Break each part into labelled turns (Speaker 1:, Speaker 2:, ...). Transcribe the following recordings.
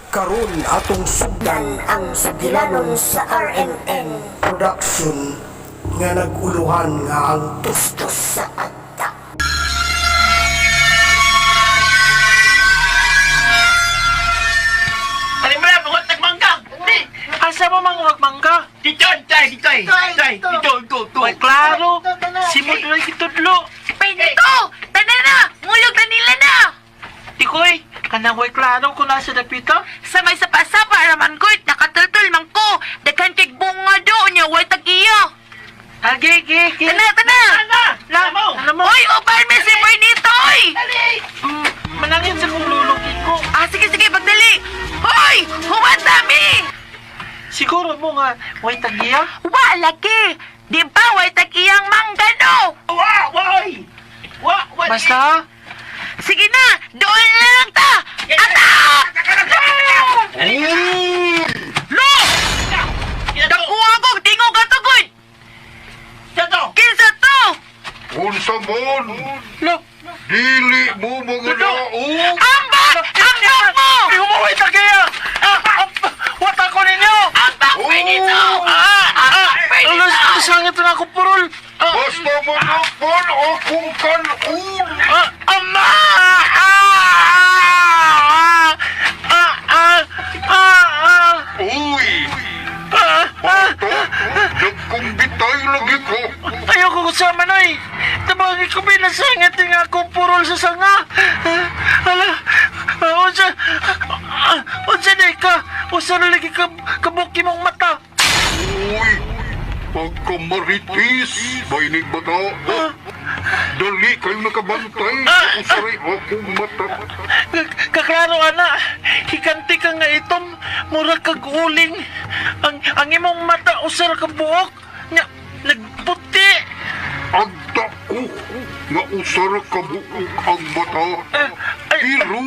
Speaker 1: Karon atong sugdan ang sugilanon sa RMN Production nga naguluhan nga ang tustos sa agta.
Speaker 2: Alin mo na, bungot nagmangga! Di!
Speaker 3: Asa mo mang magmangga?
Speaker 2: Dito, tay, dito, tay, dito, dito, dito.
Speaker 3: Ay, klaro. Simod na kitudlo.
Speaker 4: Benito! Tanan na! Mulog na nila na!
Speaker 3: Tikoy, kanang way klaro kung nasa dapita.
Speaker 4: Sa may sapa-sapa, raman ko, nakatultul man ko. Daghan kay bunga doon niya, way tag-iya.
Speaker 3: Age, ge, ge.
Speaker 4: Tana, tana!
Speaker 2: Ana!
Speaker 3: La,
Speaker 2: Mo!
Speaker 3: alam mo,
Speaker 4: Oy, upan mi si Bernito, oy!
Speaker 3: mm, manangin sa kong lulukin ko.
Speaker 4: Ah, sige, sige, pagdali! Hoy! Huwanta mi!
Speaker 3: Siguro mo nga, way tagiya.
Speaker 4: Wa, laki! Di ba, way tag-iyang mangga, no?
Speaker 2: Wa! Wa! Oy! Wa! Wa!
Speaker 3: Basta,
Speaker 4: Sige na, doon na lang ta! Atak! Lo! Dakuha ko, tingog ka to, good!
Speaker 2: Dito!
Speaker 4: Kinsa to?
Speaker 5: Unsa mon?
Speaker 3: lo,
Speaker 5: Dili mo mga naong!
Speaker 4: Ambak! Ambak mo!
Speaker 3: Ay, humaway tagiya! Ah, ah, wata ko ninyo!
Speaker 4: Ambak, Benito!
Speaker 3: Ah, ah,
Speaker 4: Benito!
Speaker 3: alas, sangit na ako purol. Ah,
Speaker 5: Basta manakpan akong kanon!
Speaker 3: ah, ama! Ah, ah, ah, ah, ah,
Speaker 5: Uy!
Speaker 3: ah, ah.
Speaker 5: Bata! Nagkumbitay lagi ko!
Speaker 3: Ayoko kasama na eh. Tabangin ko pinasangit yung akong purol sa sanga. Ah, Hala, ah, unsa, ah, unsa na ka? Unsa na lagi ka, kabuki mong mata?
Speaker 5: Uy! Pagkamaritis! Mainig bata! Dali kayo nakabantay! Usaray akong mata!
Speaker 3: Kaklaro ana, higanti ka nga itom, mura kag uling. Ang imong mata usar ka buok, nga nagputi.
Speaker 5: Agda ko! Nga usar ka buok ang mata!
Speaker 3: Ah, ay,
Speaker 5: Pero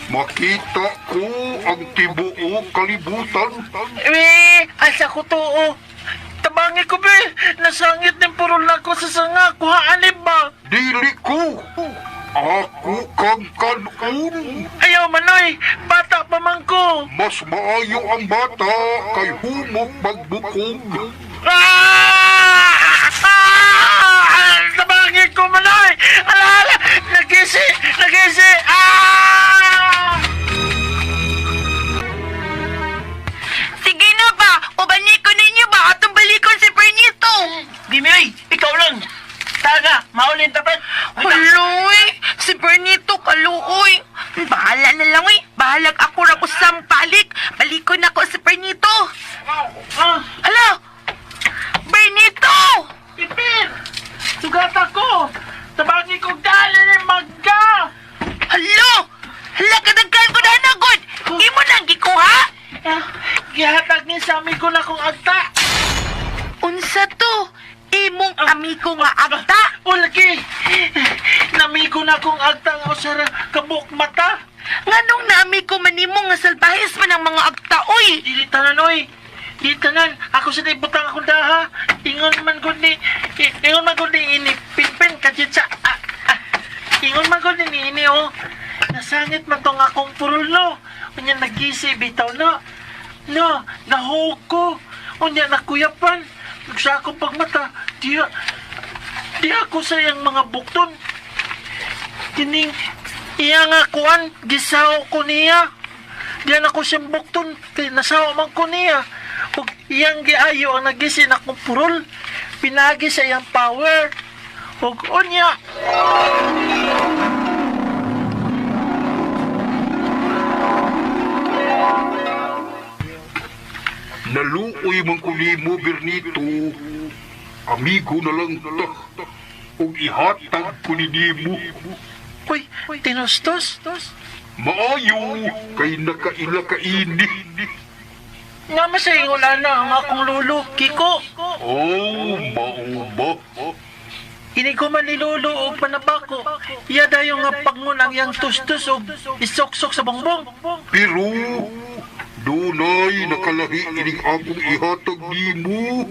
Speaker 5: makita ko ang tibuok kalibutan.
Speaker 3: Eh, asa ko to, oh. Tabangi ko be, nasangit ng purol na ko sa sanga, kuhaan ba?
Speaker 5: Dili ko. Ako kang kanon.
Speaker 3: Ayaw manoy, bata pa man ko.
Speaker 5: Mas maayo ang bata kay humok magbukog.
Speaker 3: Ah! Ah! Tabangi ko manoy! Ala, ala! Nagisi! Nagisi! Ah!
Speaker 4: Sige na ba? Ubani ko ninyo ba? Atong balikon si Bernito!
Speaker 2: Gimi, oy! Ikaw lang! Taga! Maulin tapat!
Speaker 4: Haloy! Si Bernito kaluoy! Bahala na lang oy! Bahalag ako ra usang balik! Balikon ako si Bernito!
Speaker 3: Ah!
Speaker 4: Hala! Bernito!
Speaker 3: Pipin! Sugata ko! Tabangi ko dali ni Magga!
Speaker 4: Halo! Hala, kadagkan ko na nagod! Imo nang gikuha?
Speaker 3: Ah, gihatag ni sa amigo na kong agta!
Speaker 4: Unsa to? Imong amigo nga agta?
Speaker 3: O lagi! Namigo na kong agta nga usara kabuk mata!
Speaker 4: Nganong naami ko manimo nga salbahis man ang mga agta, oy!
Speaker 3: Dili tanan oy. Dili tanan. Ako sa ibutang akong daha. Ingon man gud ni ingon man gud ni ini pinpin kadiyot sa ah, ah. Ingon man gud ni ini oh. Nasangit man tong akong purol no. Unya nagisi bitaw no. No, nahog ko. Unya nakuyapan. Sa akong pagmata, diya diya ako sa iyang mga bukton. Kining iya nga kuan gisaw ko niya. Diyan ako siyang bukton, kay nasawa man ko niya. Ug iyang giayo ang nagisin akong purol. Pinagi sa iyang power. Ug unya,
Speaker 5: Naluoy man ko nimo Bernito. Amigo na lang ta. Ug ihatag ko ni nimo.
Speaker 3: uy, tinustos.
Speaker 5: Maayo kay nakaila ka ini.
Speaker 3: Nga sa ingon ana ang akong lolo, Kiko.
Speaker 5: Oh, mao ba?
Speaker 3: Ini ko man ni lolo og panabako. Iya dayon nga pangun ang iyang tustos og isoksok sa bongbong.
Speaker 5: Pero dunay nakalahi ining akong ihatag nimo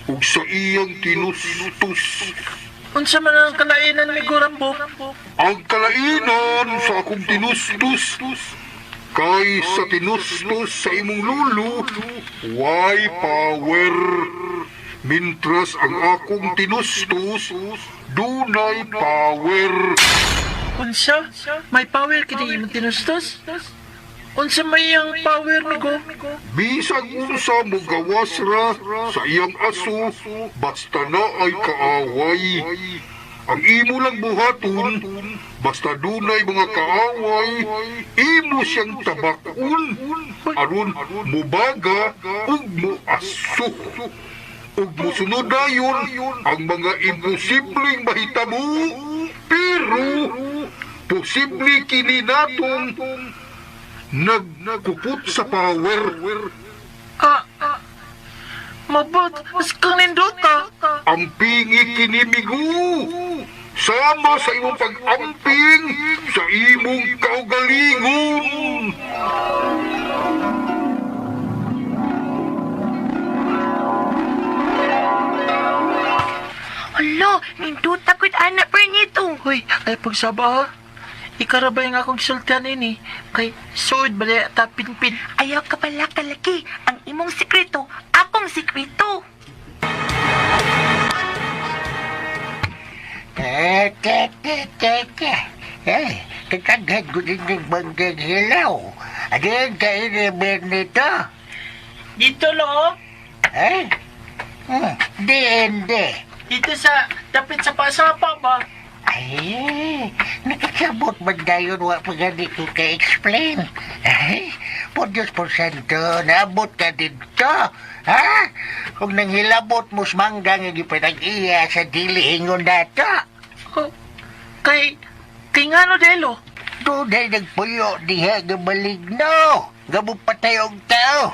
Speaker 5: ug sa iyang tinustos.
Speaker 3: Unsa man ang kalainan ni Gurambo?
Speaker 5: Ang kalainan sa akong tinustos Kay sa tinustos sa imong lulo, way power. Mintras ang akong tinustos, dunay power.
Speaker 3: Unsa? May power kini imong tinustos? Unsa may ang power, migo?
Speaker 5: Bisag unsa mo gawas ra sa iyang aso, basta na ay kaaway. Ang imo lang buhaton, basta dunay mga kaaway, imo siyang tabakon. Aron mubaga ug muaso. Ug mosunod dayon ang mga imposibleng mahitabo, pero posible kini natong nagkupot sa power.
Speaker 3: Ah, mabot, mas kang nindota.
Speaker 5: Ampingi kini migo. Sama sa imong pag-amping sa imong kaugalingon.
Speaker 4: Hala, nindot ako't anak Bernito.
Speaker 3: Hoy, ay pagsaba ha. Ikarabay nga akong sultian ini. Kay suod bali ta pinpin.
Speaker 4: Ayaw ka pala kalaki. Ang imong sikreto, akong sikreto.
Speaker 6: Eh, te, te, te, te. Eh, kataghan ko din ng banggang hilaw. Adin kayo ni Bernito?
Speaker 3: Dito lo,
Speaker 6: Eh? Di, hindi.
Speaker 3: dito sa dapit sa pasapa ba?
Speaker 6: Ay, nakasabot man dayon wa pa gani ko ka-explain. Ay, por Diyos por santo, naabot ka dito. Ha? Kung nanghilabot mo sa mangga nga gipanag-iya sa dili ingon nato.
Speaker 3: Oh, kay kay ngano delo?
Speaker 6: Dunay nagpuyo diha nga maligno. Gabupatay og tao.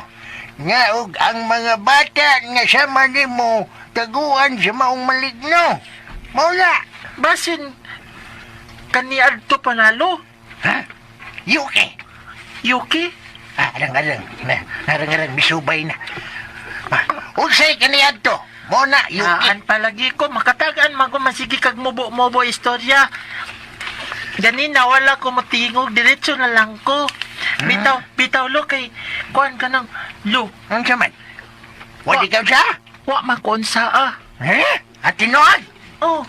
Speaker 6: Nga og ang mga bata nga sama nimo taguan sa maong maligno. Maula.
Speaker 3: Basin kaniadto panalo.
Speaker 6: Ha? Yuki.
Speaker 3: Yuki?
Speaker 6: Ah, arang arang. Na, arang arang misubay na. Ah, unsay kaniadto? Mo na yuki.
Speaker 3: Aan palagi ko makatagaan man ko masigi kag mubo-mubo istorya. Ganina wala ko motingog diretso na lang ko. Bitaw bitaw lo kay kuan ka ng lo.
Speaker 6: Unsa man? Wa di ka sa?
Speaker 3: Wa makuon sa ah.
Speaker 6: Ha? At tinuod?
Speaker 3: Oh.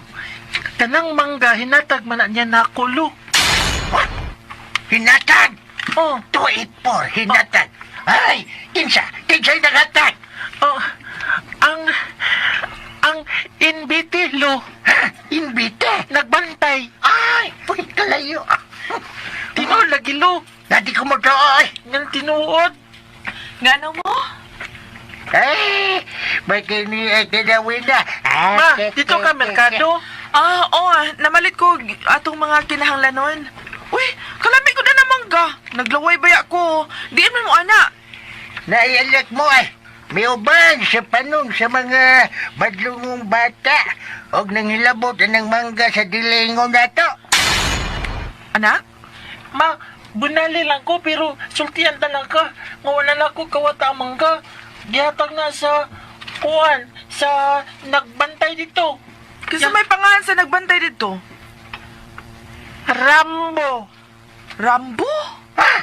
Speaker 3: Kanang mangga hinatag man na niya nako lo.
Speaker 6: What? Hinatag.
Speaker 3: Oh,
Speaker 6: 284 hinatag. Ay, kinsa? Kinsa'y naghatag?
Speaker 3: oh ang ang NBT lo
Speaker 6: Ha? Imbite.
Speaker 3: nagbantay.
Speaker 6: Ay, pwede kalayo.
Speaker 3: Tinuod lagi lo.
Speaker 6: Nadi ko mo ay.
Speaker 3: Nang tinuod.
Speaker 4: Ngano mo?
Speaker 6: Ay, may kini ay kinawin na. Ah,
Speaker 3: Ma,
Speaker 6: ke,
Speaker 3: dito
Speaker 6: ke,
Speaker 3: ka
Speaker 6: ke,
Speaker 3: merkado.
Speaker 4: Ah, oo, namalit ko atong mga kinahanglanon. Uy, kalami ko na namang ga. Naglaway baya ko. Di man mo ana.
Speaker 6: Ke. Naialak mo ay. May uban sa panong sa mga badlungong bata. Og nanghilabot ang mangga sa dilingon nato.
Speaker 4: Anak?
Speaker 3: Ma, bunali lang ko pero sultian ta lang ka. Nga wala na ko kawata ang mangga. Gihatag na sa kuan sa nagbantay dito.
Speaker 4: Kasi may pangalan sa nagbantay dito.
Speaker 3: Rambo.
Speaker 4: Rambo?
Speaker 6: Ha?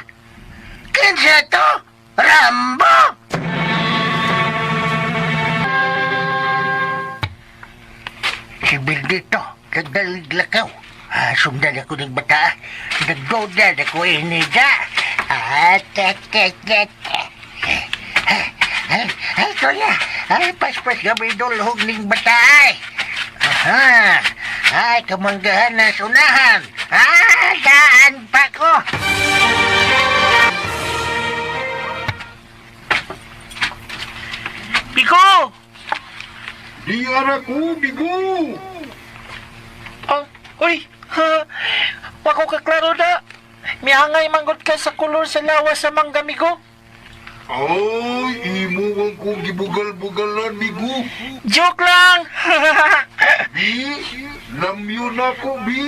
Speaker 6: Kinsa to? Rambo! Si Bendito, nagdaliglakaw. Ah, sundan ako ng bata. Nagdodan ako inida. Ah, te, te, te, te. Ay, ay, kuya. Ay, paspas kami dulhog ng bata ay. Aha. Ay, kamanggahan na sunahan. Ah, daan pa ko.
Speaker 3: Biko!
Speaker 5: Di ara ko, bigo.
Speaker 3: Oh, uy, ha, wako ka klaro na. Mihangay manggod ka sa kulor sa lawas sa mangga, migo.
Speaker 5: Ay, imo ang kong gibugal-bugalan, migo.
Speaker 3: Joke lang!
Speaker 5: Bi, lamyo na ko, bi.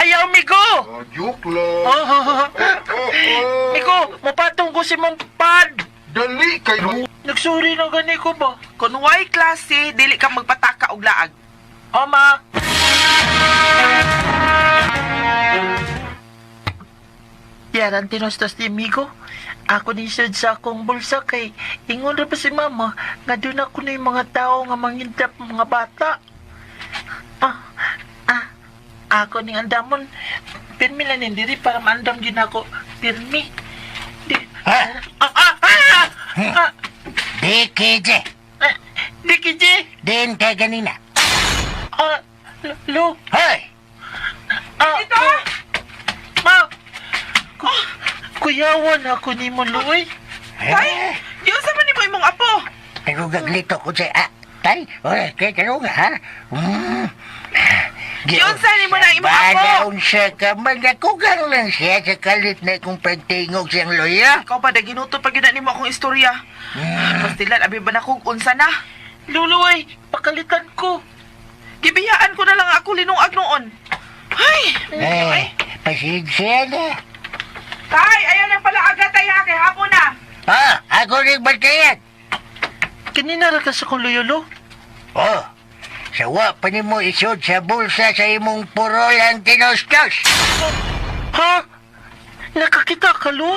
Speaker 3: Ayaw, migo!
Speaker 5: Ah, joke lang.
Speaker 3: Oh,
Speaker 5: Ah, ah.
Speaker 3: migo, mupatong ko si mong pad.
Speaker 5: Dali kayo.
Speaker 3: Nagsuri na gani ko ba?
Speaker 4: Kung way klase, dili ka magpataka og laag.
Speaker 3: Oma! Yaran tinustos ni Migo. Ako ni sud sa akong bulsa kay ingon ra pa si mama nga doon ako na yung mga tao nga mangindap mga bata. Ah, ah, ako ning andamon. Pirmi lang ning diri para maandam din ako. Pirmi. Di,
Speaker 6: Ha?
Speaker 3: ah, ah, ah, ah,
Speaker 6: Di KJ.
Speaker 3: ah, di KJ.
Speaker 6: Din kay ganina.
Speaker 3: Ah, lo,
Speaker 6: Hoy!
Speaker 3: ah, Ito? Ma, kuyawan ako ni mo, Luy.
Speaker 6: Eh,
Speaker 4: Giunsa man nimo imong apo?
Speaker 6: Tarugag lito ko sa... Ah, tay, oy, kay taruga, ha? Hmm.
Speaker 4: Giunsa nimo na imong apo?
Speaker 6: Badaon siya ka man. Nakugang lang siya sa kalit na kung pagtingog siyang loya.
Speaker 4: Ikaw pa, ginuto pa gyud na nimo akong istorya. Pastilan, abi ba na kung unsa na?
Speaker 3: Lolo, ay, pakalitan ko.
Speaker 4: Gibiyaan ko na lang ako linungag noon. Ay!
Speaker 6: Eh, pasensya na.
Speaker 4: Tay, ayaw lang pala agad tay ha, kay hapon na.
Speaker 6: Ah, ako rin bantayan.
Speaker 3: Kanina ra ka sa kong luyolo.
Speaker 6: Oh, sawa pa nimo isod sa bulsa sa imong purol ang tinostos.
Speaker 3: Ha? Nakakita ka, Lo?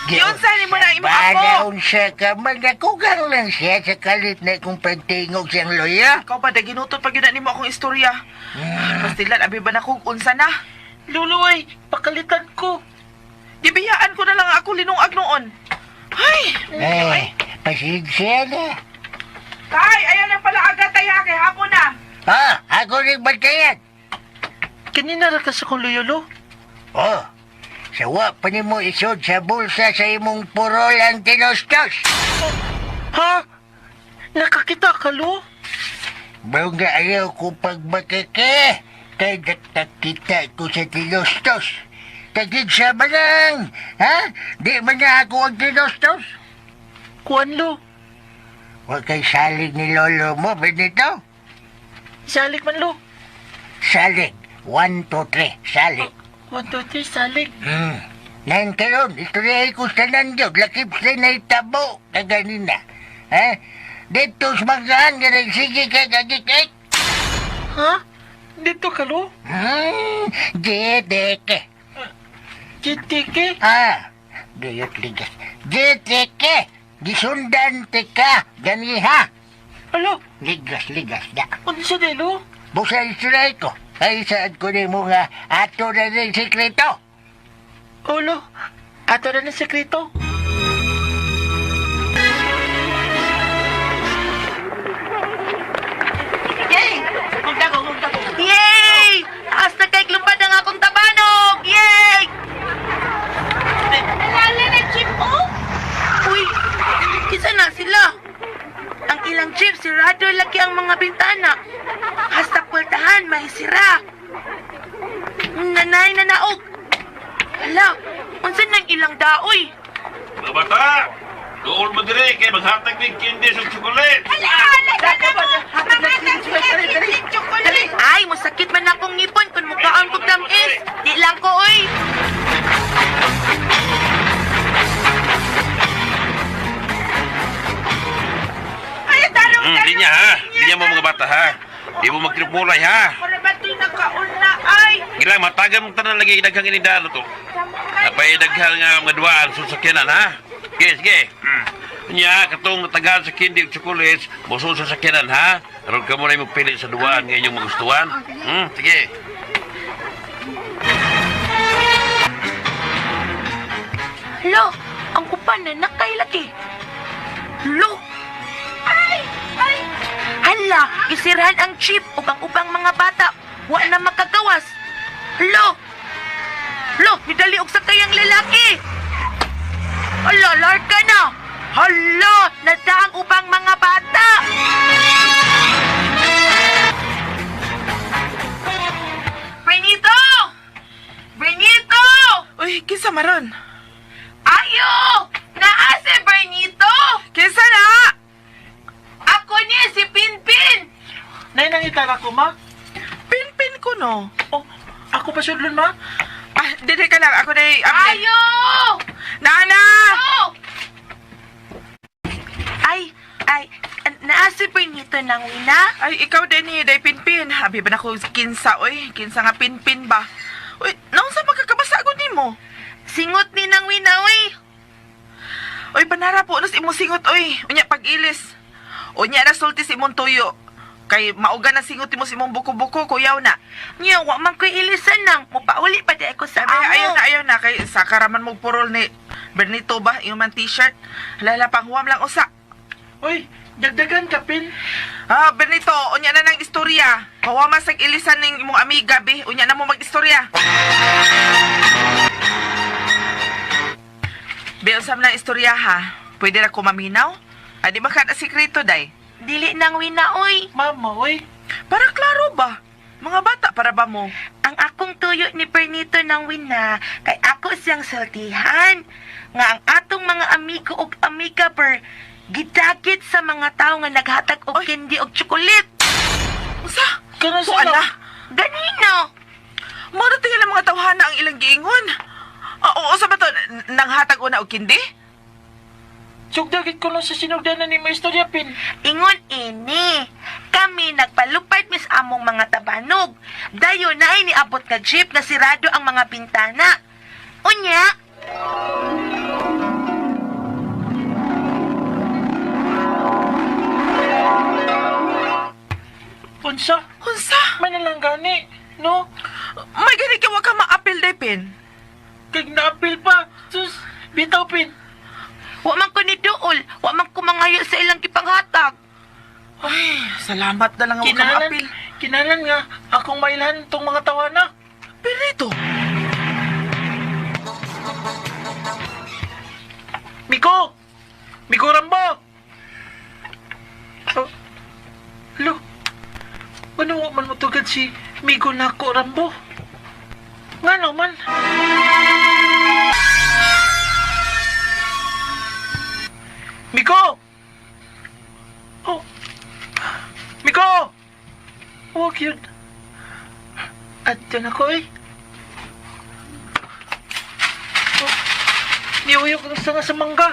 Speaker 4: Giunsa nimo na imong apo?
Speaker 6: Badaon siya ka man. Nakugang lang siya sa kalit na kung pagtingog siyang loya.
Speaker 4: Ikaw pa, ginuto pa gyud na nimo akong istorya. Pastilan, abi ba na kung unsa na?
Speaker 3: Lolo, ay, pakalitan ko.
Speaker 4: Gibiyaan ko na lang ako linungag noon. Ay!
Speaker 6: Eh, pasensya na.
Speaker 4: Tay, ayaw lang pala agad tay ha, kay hapon na.
Speaker 6: Ah, ako rin bantayan.
Speaker 3: Kanina ra ka sa kong luyolo.
Speaker 6: Oh, sawa pa nimo isod sa bulsa sa imong purol ang tinostos.
Speaker 3: Ha? Nakakita ka, Lo?
Speaker 6: Bunga ayaw ko pagmakeke. Kay nakakita ko sa tinostos. Tagig siya ba lang? Ha? Di man na ako ang tinostos?
Speaker 3: Kuan, Lo.
Speaker 6: Huwag kay salig ni lolo mo, Benito.
Speaker 3: Salik man, Lo.
Speaker 6: Salig. 1, 2, 3. Salig.
Speaker 3: 1, 2, 3, salik.
Speaker 6: Hmm. Ngayon karon, istoryahe ko sa nandiyo. Lakip sa naitabo. Kaganina. Ha? Dito sa magaan, ganang sige ka, gagikik.
Speaker 3: Ha? Dito ka, Lo?
Speaker 6: Hmm, GDK.
Speaker 3: GTK?
Speaker 6: Ah, gayot ligas. GTK. Gisundan tika. Ganiha.
Speaker 3: Alo,
Speaker 6: Ligas, ligas na.
Speaker 3: unsa di, Lo?
Speaker 6: Busa istoryahe ko. Ay, saan ko ni mo nga ato na rin sikreto.
Speaker 3: Olo, ato na ng sekreto.
Speaker 4: Yay! Yay! Taas na kay lumpad ang akong tabanog! Yay! Alala na chip, oh! Uy, kisa na sila. Ang ilang chip, sirado laki ang mga bintana. Hasta pultahan, may sira. Nanay na naog. Hala, unsa nang ilang daoy?
Speaker 7: Mga bata, doon mo dire kay maghatag mig candy sa chocolate.
Speaker 4: Ay, masakit man akong ngipon kung mukhaan kong tamis. Di lang ko, oy. Ay, tarong,
Speaker 7: Di niya ha. Di niya mo mga bata ha. Di mo magtripulay ha.
Speaker 4: Para ba ito'y nakauna, ay?
Speaker 7: Gilang matagan mong tanan lagi daghang inidalo to. Napay daghang nga mga duaan sa sakyanan ha. Sige, sige. Nya katong tagaan sa candy ug chocolates, mosul sa sakyanan ha. Aron kamo na imong pili sa duaan nga inyong magustuhan. Sige.
Speaker 4: Lo, ang kupan na nakailaki. Lo! Ay! Ay! Hala, isirhan ang chip ug ang ubang mga bata. Wa na makagawas. Lo! Lo, midali og sakayang lalaki. Hala, larga na. Hala, nadaang ubang mga bata. Benito! Benito!
Speaker 8: Uy, kinsa maron?
Speaker 4: Ayo! Naa si Bernito!
Speaker 8: Kinsa na?
Speaker 4: Ako niya si Pinpin!
Speaker 3: Nay, nangitara ko, ma.
Speaker 8: Pinpin ko no.
Speaker 3: Oh, ako pa sudlon, ma.
Speaker 8: Ah, dili ka lang ako na.
Speaker 4: Ayo!
Speaker 8: Nana!
Speaker 4: Oh! Ay, ay, naa si Bernito nang wina?
Speaker 8: Ay, ikaw din ni day pinpin. Abi ba na ko kinsa oy, kinsa nga pinpin ba? Uy, naunsa magkakabasa ko nimo?
Speaker 4: Singot ni nang wina, uy!
Speaker 8: Panara po nas imong singot oy. Unya pag-ilis. Unya na sulti si imong tuyo. Kay mauga na singot mo sa imong buko-buko, kuyaw na.
Speaker 4: Nya, wa man ko'y ilisan nang. Mupauli pa di ako sa
Speaker 8: Sabi,
Speaker 4: amo.
Speaker 8: ayaw na, ayaw na. Kay sakaraman mo purol ni Bernito ba? Yung man t-shirt. Lala, panghuwam lang usa.
Speaker 3: Uy, dagdagan ka, Pin.
Speaker 8: Ah, Bernito, unya na ng istorya. Huwama sa ilisan ning imong amiga, be. Unya na mo mag-istorya. Be, usam na istorya ha. Pwede ra ko maminaw? Ah, di ba ka na sikreto, day?
Speaker 4: Dili nang wina, oy.
Speaker 3: Mama, uy.
Speaker 8: Para klaro ba? Mga bata, para ba mo?
Speaker 4: Ang akong tuyo ni Bernito nang wina kay ako siyang sultihan. Nga ang atong mga amigo ug amiga ber gidagit sa mga tao nga naghatag og candy og tsokolit.
Speaker 8: Usa?
Speaker 3: Kana
Speaker 8: Kuan
Speaker 3: sila.
Speaker 8: na.
Speaker 4: Ganino?
Speaker 8: Mura tingala mga tawhana ang ilang giingon. Ah, oo, sa ba to? Nanghatag una og kindi?
Speaker 3: Sugdagit ko lang sa sinugdanan ni mo istorya, Pin.
Speaker 4: Ingon ini. Kami nagpalupad mis among mga tabanog. Dayon na ay niabot nga jeep na sirado ang mga bintana. Unya,
Speaker 3: Unsa?
Speaker 8: Unsa?
Speaker 3: Manalang gani, no?
Speaker 8: May gani ka wa ka maapil, day, Pin.
Speaker 3: Kag naapil pa. Sus, bitaw, Pin.
Speaker 4: wa man ko ni duol, wa man ko mangayo sa ilang gipanghatag.
Speaker 8: Ay, salamat na lang wa ka
Speaker 3: Kinalan,
Speaker 8: maapil.
Speaker 3: kinalan nga, akong mailhan tong mga tawana.
Speaker 8: Bernito,
Speaker 3: Miko! Miko Rambo! Oh, lo, ano wa man mutugad si Miko Nako Rambo? Nga naman. Miko! Oh! Miko! Oh, cute. At yan ako eh. Oh, niuyok na sa nga sa mangga.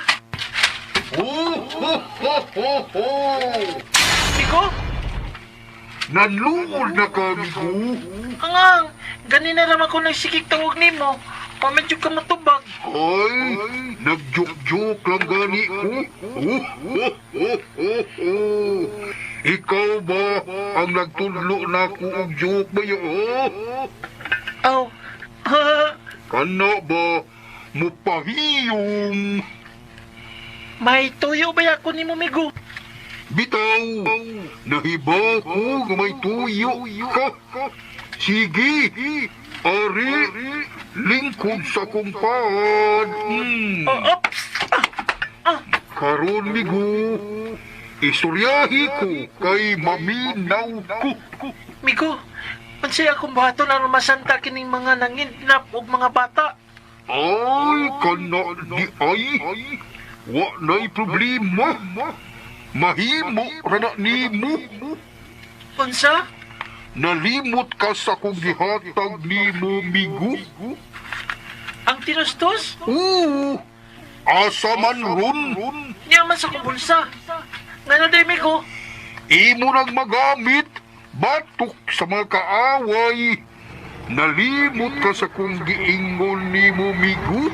Speaker 5: Ho, ho, ho, ho, ho!
Speaker 3: Miko!
Speaker 5: Naluol na kami ko.
Speaker 3: Angang, ganina naman ko nagsikik tawag nimo. Pamedyo ka matubag.
Speaker 5: Ay, nag-joke-joke lang gani ko. Ho, ho, ho, ho, ho. Ikaw ba ang nagtudlo na ko og joke ba yun? Oh?
Speaker 3: Aw.
Speaker 5: Kana ba mupahiyom?
Speaker 3: May tuyo ba ako nimo, Migo?
Speaker 5: Bitaw, nahiba ko nga may tuyo ka. Sige, ari, lingkod sa kumpad.
Speaker 3: Oh, ops!
Speaker 5: Karon migo, istoryahi ko kay maminaw ko.
Speaker 3: Migo, unsay akong buhaton aron masanta kining mga nangidnap og mga bata?
Speaker 5: Ay, kana di ay. Wa na'y problema. Mahimo ra na nimo.
Speaker 3: Unsa?
Speaker 5: Nalimot ka sa kong gihatag nimo, migo.
Speaker 3: Ang tinustos?
Speaker 5: Oo, asa man ron.
Speaker 3: Niya man sa kong bulsa. Ngano day, Migo?
Speaker 5: Imo nang magamit, batok sa mga kaaway. Nalimot ka sa kong giingon nimo, migo.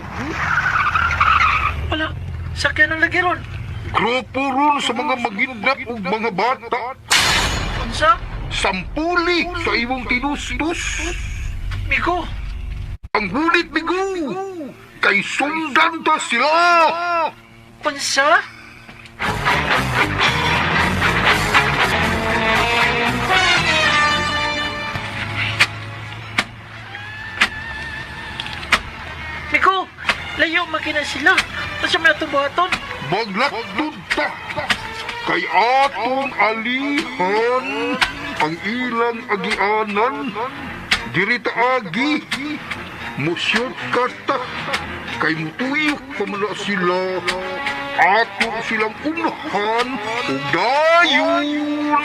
Speaker 3: Wala. Sakyan ang lagi ron.
Speaker 5: Grupo ron sa mga maginap ug mga bata.
Speaker 3: Unsa?
Speaker 5: Sampuli sa imong tinustos.
Speaker 3: Migo,
Speaker 5: Ang hulit, migo. Kay sundan ta sila.
Speaker 3: unsa? Miko, layo makina sila. Unsa may atong buhaton?
Speaker 5: Maglaktod ta. Kay atong alihan ang ilang agianan. Diri ta agi. Musyot ka ta. Kay mutuyok pa man na sila. Ato silang unahan ug dayon.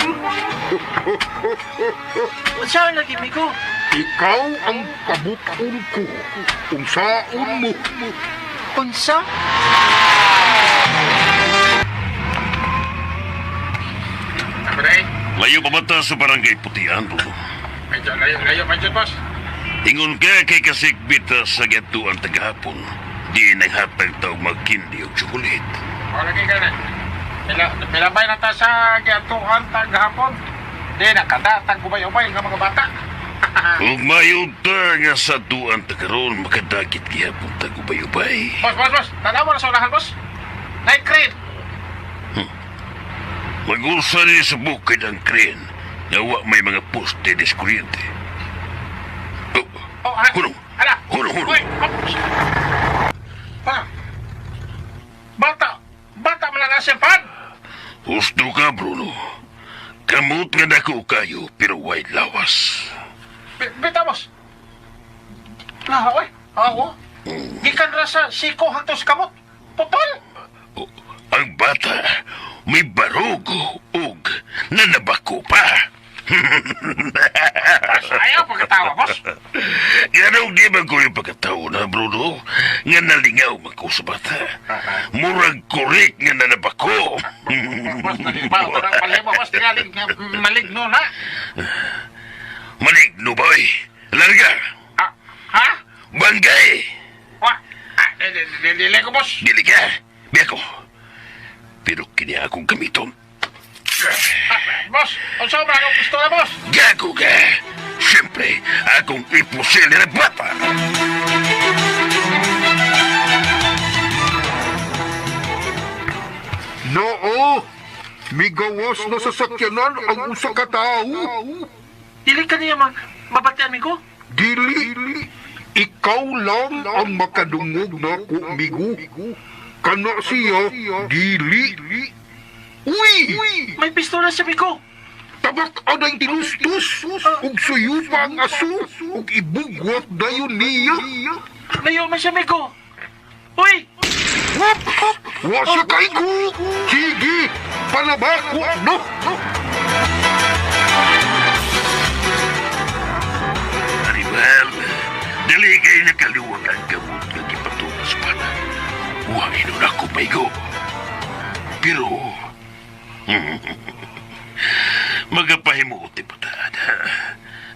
Speaker 3: Unsa ang lagi, Miko?
Speaker 5: Ikaw ang kabukon ko. Unsaon mo.
Speaker 3: Unsa?
Speaker 7: Layo pa ba ta sa barangay Putian, bro?
Speaker 9: Medyo layo, layo, medyo, boss.
Speaker 7: Ingon ka kay kasikbit ta sa gatuan tagahapon. Di naghatag ta og magkindi og tsokolet.
Speaker 3: O, lagi ka na. Milabay na ta sa giatuhan ta gahapon. Di na kada tag ubay-ubay nga mga bata.
Speaker 7: Ug mayo ta nga sa duan ta karon makadagit gihapon ta ubay-ubay.
Speaker 3: Boss, boss, boss. Tanawa na sa unahan, boss. Night crane.
Speaker 7: Mag-usa ni sa bukid ang crane nga wa may mga poste des kuryente. Oh,
Speaker 3: Oh, ha?
Speaker 7: Hunong.
Speaker 3: Ala.
Speaker 7: Hunong, hunong.
Speaker 3: Uy, oh. Pa. Bata. Bata man lang siya, pan.
Speaker 7: Husto ka, Bruno. Kamot nga dako kayo, pero way lawas.
Speaker 3: Bita, boss. Laha, oy. Oo. Gikan ra sa siko hantos kamot. Putol.
Speaker 7: Oh, ang bata may barog ug nanabako pa.
Speaker 3: Ayaw pagkatawa, boss.
Speaker 7: Ganong di man ko yung pagkatao na, Bruno, nga nalingaw man ko sa bata. Murag kurik nga nanabako.
Speaker 3: Boss, nalibaw ka ng palimo, boss. Tingalig nga maligno na.
Speaker 7: Maligno, boy. Larga.
Speaker 3: Ah, ha?
Speaker 7: Bangay.
Speaker 3: Wa? Ah, dili ko, boss.
Speaker 7: Dili ka. Biyako. Pero kini akong gamiton.
Speaker 3: Ah, boss, unsa man akong pistola, boss?
Speaker 7: Gago ka. Siyempre, akong ipusil na bata.
Speaker 5: Noo! Migawas na sa sakyanan ang usa ka tawo.
Speaker 3: Dili ka niya mabatian, amigo?
Speaker 5: Dili, ikaw lang ang makadungog nako, migo. Kana siya, dili. Uy!
Speaker 3: May pistola siya, amigo.
Speaker 5: Tabak anay tinustos, ug suyo pa ang aso, ug ibugwat dayon niya.
Speaker 3: Layo man siya, amigo. Uy!
Speaker 5: Wop! Wa siya kaigo! Sige! Palabako no!
Speaker 7: Aribal, dali kay nakaluwag ang gamot nga gipatunas pa na. Wa inon ako paigo. Pero, magapahimuot pa ta.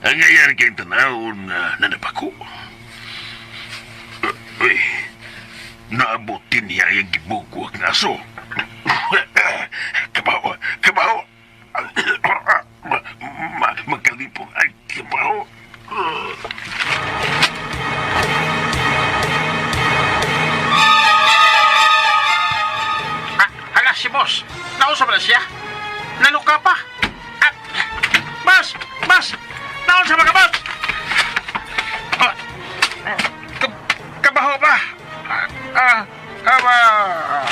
Speaker 7: Ang ayan kayong tanawon na nanapako. Uy, naabot din niya ang gibugwak na aso. Kabaw, kabaw. Magkalipong ang kabaw.
Speaker 3: Ah, hala si boss. Nausa ba na siya? Naluka pa. Ah, boss! Boss! Nausa ba ka, boss? Ah, kabaho ba? Ah, ah, ah,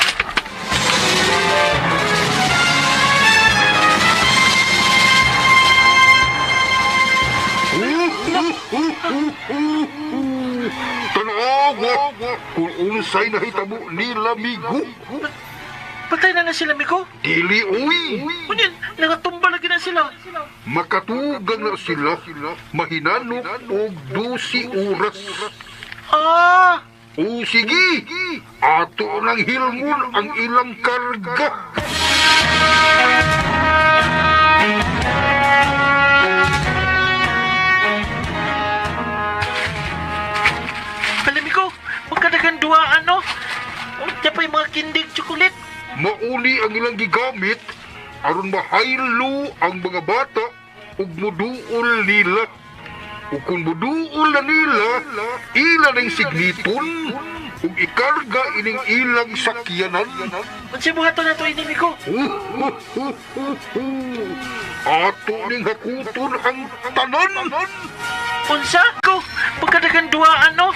Speaker 5: Tanawa! Kung unsay nahitabo nila, migo.
Speaker 3: Patay na na sila, Miko.
Speaker 5: Dili, uy!
Speaker 3: Ngunit, nakatumba lagi na sila.
Speaker 5: Makatugang na sila, mahinanok og 12 oras.
Speaker 3: Ah!
Speaker 5: O sige, ato nang hilmon ang ilang karga.
Speaker 3: Alam ko, magkadagan duwa ano? Unta pa yung mga kindig chocolate.
Speaker 5: Mauli ang ilang gigamit aron mahaylo ang mga bata ug muduol nila. Ug kung muduol na nila, ila ning signiton ug ikarga ining ilang sakyanan.
Speaker 3: Unsay buhaton nato ini, Miko?
Speaker 5: Ato ning hakuton ang tanan.
Speaker 3: Unsa? Ko, pagkadagan duwa ano?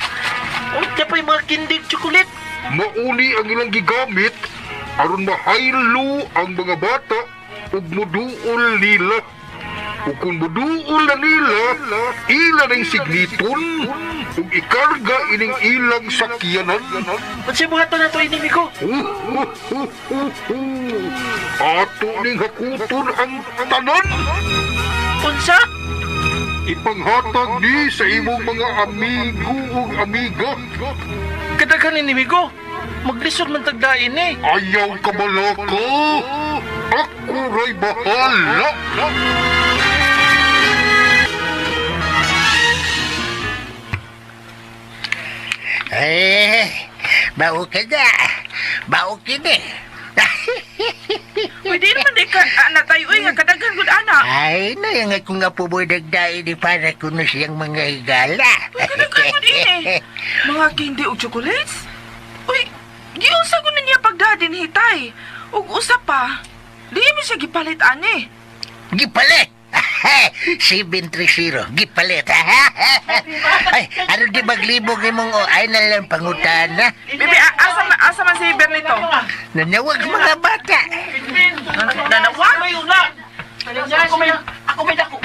Speaker 3: Unta pa yung mga kindig chocolate.
Speaker 5: Mauli ang ilang gigamit aron mahaylo ang mga bata ug muduol nila. Ug kung muduol na nila, ila ning signiton ug ikarga ining ilang sakyanan.
Speaker 3: Unsay buhaton nato ini, Miko?
Speaker 5: Ato ning hakuton ang tanan.
Speaker 3: Unsa?
Speaker 5: Ipanghatag ni sa imong mga amigo ug amiga.
Speaker 3: Kadaghan ini, Miko. Maglisod man tagdain eh.
Speaker 5: Ayaw ka balaka. Ako ray bahala.
Speaker 6: Eh, Bao ka na. Bao kini.
Speaker 8: Uy, di naman di ka, ana tayo, uy, nga kadaghan gud ana.
Speaker 6: Ay, na yung akong nga po nagdain ni para kuno siyang mga higala.
Speaker 8: Uy, kadaghan gud ini. Mga candy og chocolates. Uy, giunsa ko na niya pagdadin hitay. Ug usa pa. Di mi siya gipalit ani.
Speaker 6: Gipalit! 730, gipalit. Ay, ano di maglibog imong o ay na lang pangutana.
Speaker 8: Bebe, asa asa man si Bernito?
Speaker 6: Nanawag mga bata.
Speaker 3: Pinpin!
Speaker 8: Nanawag?
Speaker 3: May una! Ako may, ako may dako.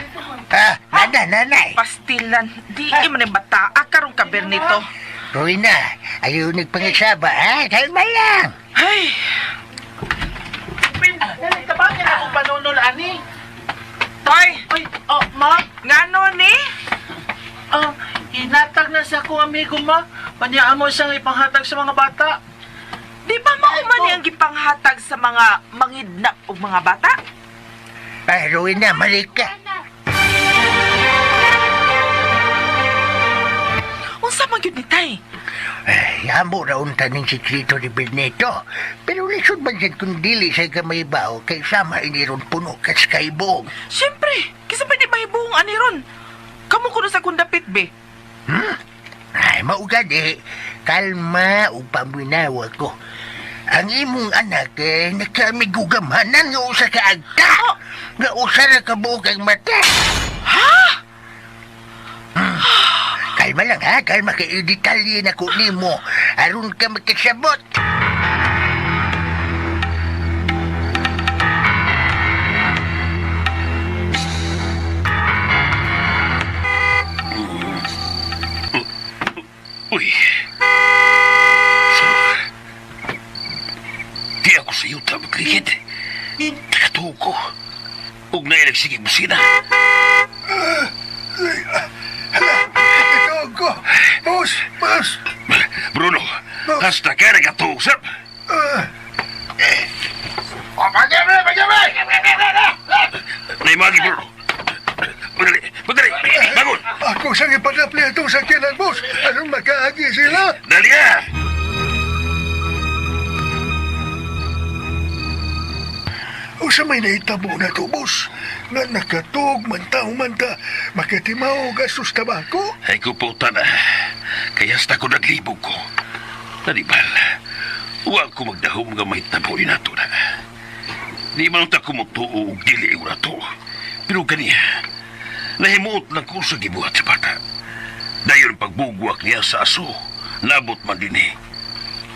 Speaker 6: Ah, nana, nanay.
Speaker 8: Pastilan. Di man ni bata karon ka Bernito.
Speaker 6: Rowena, ayaw nagpangisaba, ha? Kalma lang.
Speaker 8: Ay,
Speaker 3: Pinpin, tabangan ako panunol, ani.
Speaker 8: Toy,
Speaker 3: Uy, oh, ma,
Speaker 8: ngano ni?
Speaker 3: ah, hinatag na sa akong amigo, ma. Panyaan mo siyang ipanghatag sa mga bata.
Speaker 8: Di ba mao man ni ang gipanghatag sa mga mangidnap og mga bata?
Speaker 6: Ay, Rowena, mali ka.
Speaker 8: Unsa man gyud ni tay?
Speaker 6: Ay, amo ra unta ning sikreto ni Berneto. Pero lisod man siya kung dili sa gamay bao kay sama iniron puno kas kaibong.
Speaker 8: Siyempre, kisa pa di mahibuong ani ron. Kamo kuno sa kundapit be.
Speaker 6: Ay, maugad eh. Kalma o paminawa ko. Ang imong anak eh, nakamigugamanan nga usa ka agta. Nga usa ra ka buok ang mata.
Speaker 8: Ha?
Speaker 6: Kalma lang ha, kalma kay detalye na ko nimo. Aron ka makasabot.
Speaker 7: Uy. So, di ako sa iyo tama, Cricket. Nakatuo ko. Huwag na nagsigig busina.
Speaker 5: Ito ko. Boss, boss.
Speaker 7: Bruno, hasta ka nagkatuo, sir. Naimagi, Bruno. Madali, madali. Bangon.
Speaker 5: Ako sang ipadapli itong sakyanan, boss. Anong makaagi sila?
Speaker 7: Dali ka.
Speaker 5: O sa may nahitabo na to, boss. Nga nakatug, mantaw manta, makatimaw, gastos tabako.
Speaker 7: Ay ko po na. Kaya hasta ko naglibog ko. Nanibal, huwag ko magdahom nga may tabo ni nato na. Di man ta kumutuo og dili ko na to. Pero ganiya, nahimuot lang ko sa gibuhat sa bata. Dayon pagbugwak niya sa aso, nabot man din eh.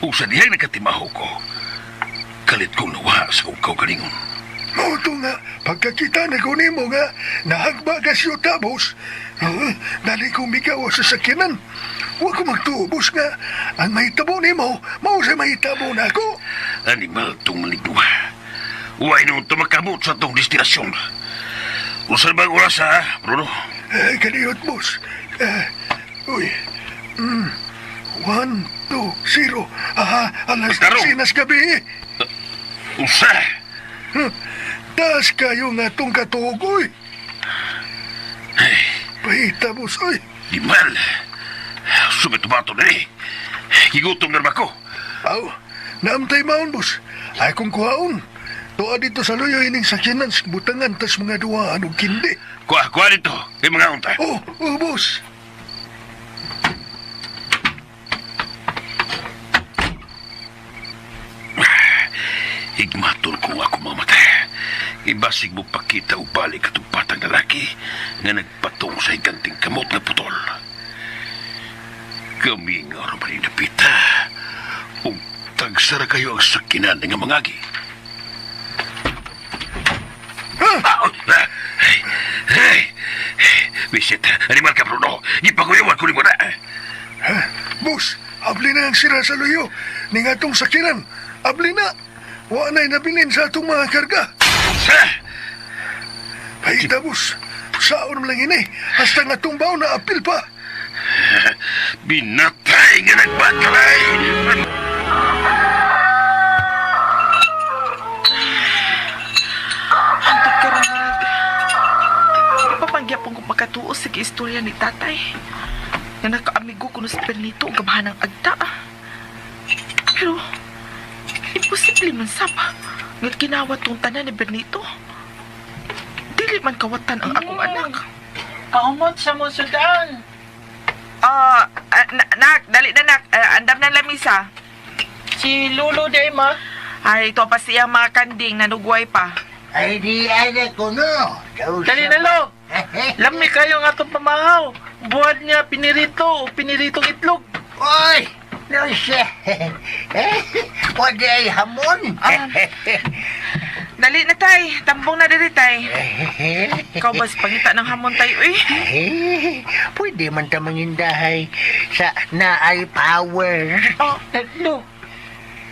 Speaker 7: Ug sa dihang nakatimaho ko, kalit kong nawa sa kong kaugalingon.
Speaker 5: Mao nga, pagkakita na ko nimo nga, nahagba ka siyo boss. Dali kong bigaw sa sakyanan. Huwag ko magtuo, boss nga. Ang mahitabo nimo, mao sa mahitabo na ako.
Speaker 7: Animal tong maligduha. Huwag nung tumakamot sa tong destinasyon. Usan bang oras ha, Bruno?
Speaker 5: Eh, kaniyot, boss. Eh, uy. 1, 2, 0. Aha, alas
Speaker 7: Tarong.
Speaker 5: 12 gabi.
Speaker 7: Usa!
Speaker 5: Taas kayo nga tong katugoy. Pahita, boss. Uy,
Speaker 7: Di mal. Sumitumato na eh. Gigutom na ba ko?
Speaker 5: Aw, naamtay maon, boss. Ay kung kuhaon. Tuwa dito sa luyo ining sakyanan sa butangan tas mga duwaan og kindi.
Speaker 7: Kuha, kuha dito. Kay mga unta.
Speaker 5: Oh, oh, boss.
Speaker 7: Higmaton ko ako mamata. Ibasig mo pakita o balik atong batang lalaki nga nagpatong sa higanting kamot nga putol. Kami nga roman napita. Ug tagsara kayo ang sakinan nga mangagi. Ah! Ah! Hey! Hey! Bisit, animal ka Bruno. Gipakuyawan ko ni mo na.
Speaker 5: Ha? Boss, abli na ang sira sa luyo. Ning atong sakyanan. Abli na. Wa na'y nabilin sa atong mga karga.
Speaker 7: Sa!
Speaker 5: Pahita, boss. Saon lang ini. Hasta nga atong baon na apil pa.
Speaker 7: Binatay nga nagbatalay!
Speaker 8: Hantod karon nga Ipapangyapon ko makatuo sa istorya ni tatay. Nga nakaamigo ko no sa Bernito og gamahan ng agta. Pero, imposible man sab. Nga kinawat tong tanan ni Bernito. Dili man kawatan ang akong anak.
Speaker 3: Kaumot sa mong sudan.
Speaker 8: Ah, nak, dali na nak. Ah, andam na lamisa.
Speaker 3: Si Lolo day ma.
Speaker 8: Ay, ito pa siya mga kanding nanugway pa.
Speaker 6: Ay, di ana ko no. Daw
Speaker 3: Dali
Speaker 6: siya
Speaker 3: na lo.
Speaker 6: ba?
Speaker 3: Lami kayo nga itong pamahaw. Buwan niya pinirito o piniritong itlog.
Speaker 6: Oy! No siya. Pwede ay hamon.
Speaker 8: Ah. Dali na tay, tambong na diri tay. Ikaw bas pangita ng hamon tay, uy.
Speaker 6: Eh, pwede man ta mangindahay sa naay power.
Speaker 3: Oh, lo.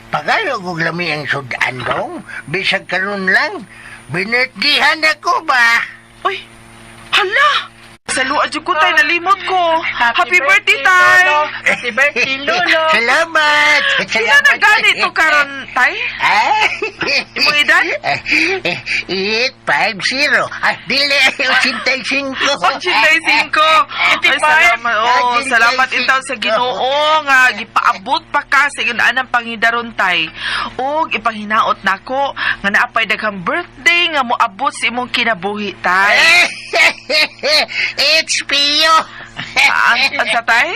Speaker 6: Pagayo kog lami ang sudan dong. Bisag karon lang. Binetdihan ako ba?
Speaker 8: Uy, hala! Saluan jud ko tay, nalimot ko. Happy birthday, tay!
Speaker 3: Lolo. Happy birthday, Lolo.
Speaker 6: Salamat!
Speaker 8: Sila na gani to karon tay?
Speaker 6: Ah?
Speaker 8: Imong edad?
Speaker 6: 850. Ah, dili, 85.
Speaker 8: 85. Ay, salamat. Oh, salamat intaw sa Ginoo nga gipaabot pa ka sa ingon anang pangidaron tay. Ug ipanghinaot nako nga naapay daghang birthday nga moabot sa imong kinabuhi tay.
Speaker 6: It's Pio.
Speaker 8: Ah, ang sa tay?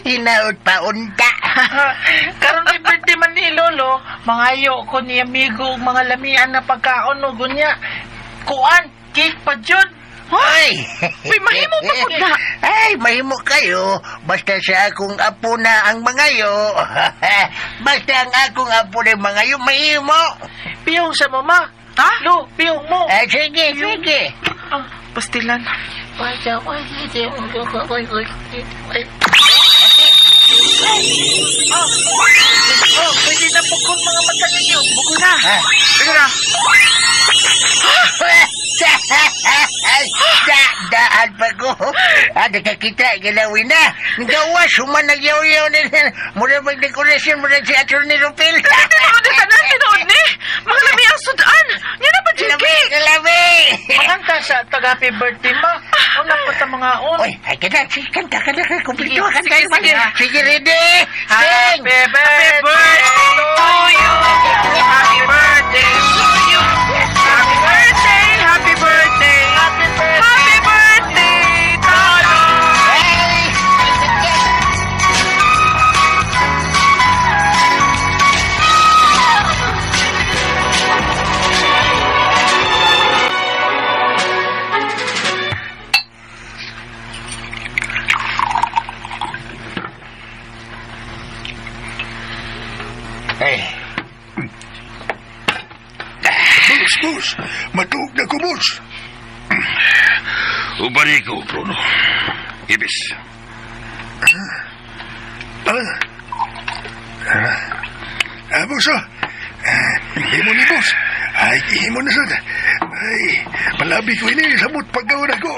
Speaker 6: Hinaot pa unta.
Speaker 3: Karon ni birthday man ni Lolo, mangayo ko ni amigo og mga lamian na pagkaon no gunya. Kuan, cake pa jud.
Speaker 6: Hoy!
Speaker 8: Uy, mahimo pa pud na.
Speaker 6: Ay, mahimo kayo. Basta sa akong apo na ang mangayo. Basta ang akong apo na ang mangayo, mahimo.
Speaker 3: Piyong sa mama.
Speaker 8: Ha?
Speaker 3: Lo, piyong mo.
Speaker 6: Ay, sige, sige.
Speaker 8: Pastilan.
Speaker 3: Oh, pwede na bukod mga mata ninyo.
Speaker 8: Buko na.
Speaker 6: Ah.
Speaker 8: Teka na.
Speaker 6: Da, daan pa ko. Ah, nakakita, galawin na. Gawa, sumanagyaw-yaw na. Mula magdekorasyon, mula si Atty. Rupil.
Speaker 8: Tinuod ni tanan, tinuod ni. Mga lami ang sudan. Nga na pa
Speaker 6: Labi,
Speaker 8: cake.
Speaker 6: labi.
Speaker 3: Manganta sa tag happy birthday ma. Una pa ta mga on.
Speaker 6: Oy, ay ka na, sige, kanta ka na, kumplito ka,
Speaker 8: Sige,
Speaker 6: kanta
Speaker 8: sige.
Speaker 6: Sige, ready? Sing!
Speaker 3: Happy birthday
Speaker 8: to you. Happy birthday to you. Happy birthday, happy birthday.
Speaker 3: Happy birthday.
Speaker 8: Happy birthday, Tolo.
Speaker 6: Hey! Hey.
Speaker 5: Boss, boss, matuog na ko, boss.
Speaker 7: Ubani ko, Bruno. Ibis.
Speaker 5: Ah. Ah, ah boss, oh. Ah, himo ni boss. Ay, himo na sad. Ay, palabi ko ini samot paggawa na ko.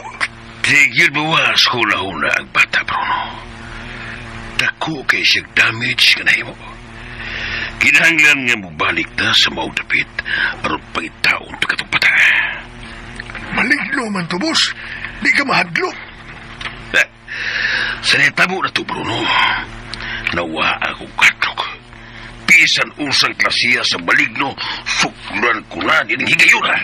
Speaker 7: Tigil mo was hula-hula ang bata, Bruno. Dako kay siyang damage ka nahimo. Kinahanglan nga mobalik na sa maudapit aron pangitaon to katong bata.
Speaker 5: Maligno man to, boss. Di ka mahadlok.
Speaker 7: Sa nitabo na to, Bruno. Nawa ako katok. Bisan usang klasiya sa maligno, suklan ko na nining higayuna.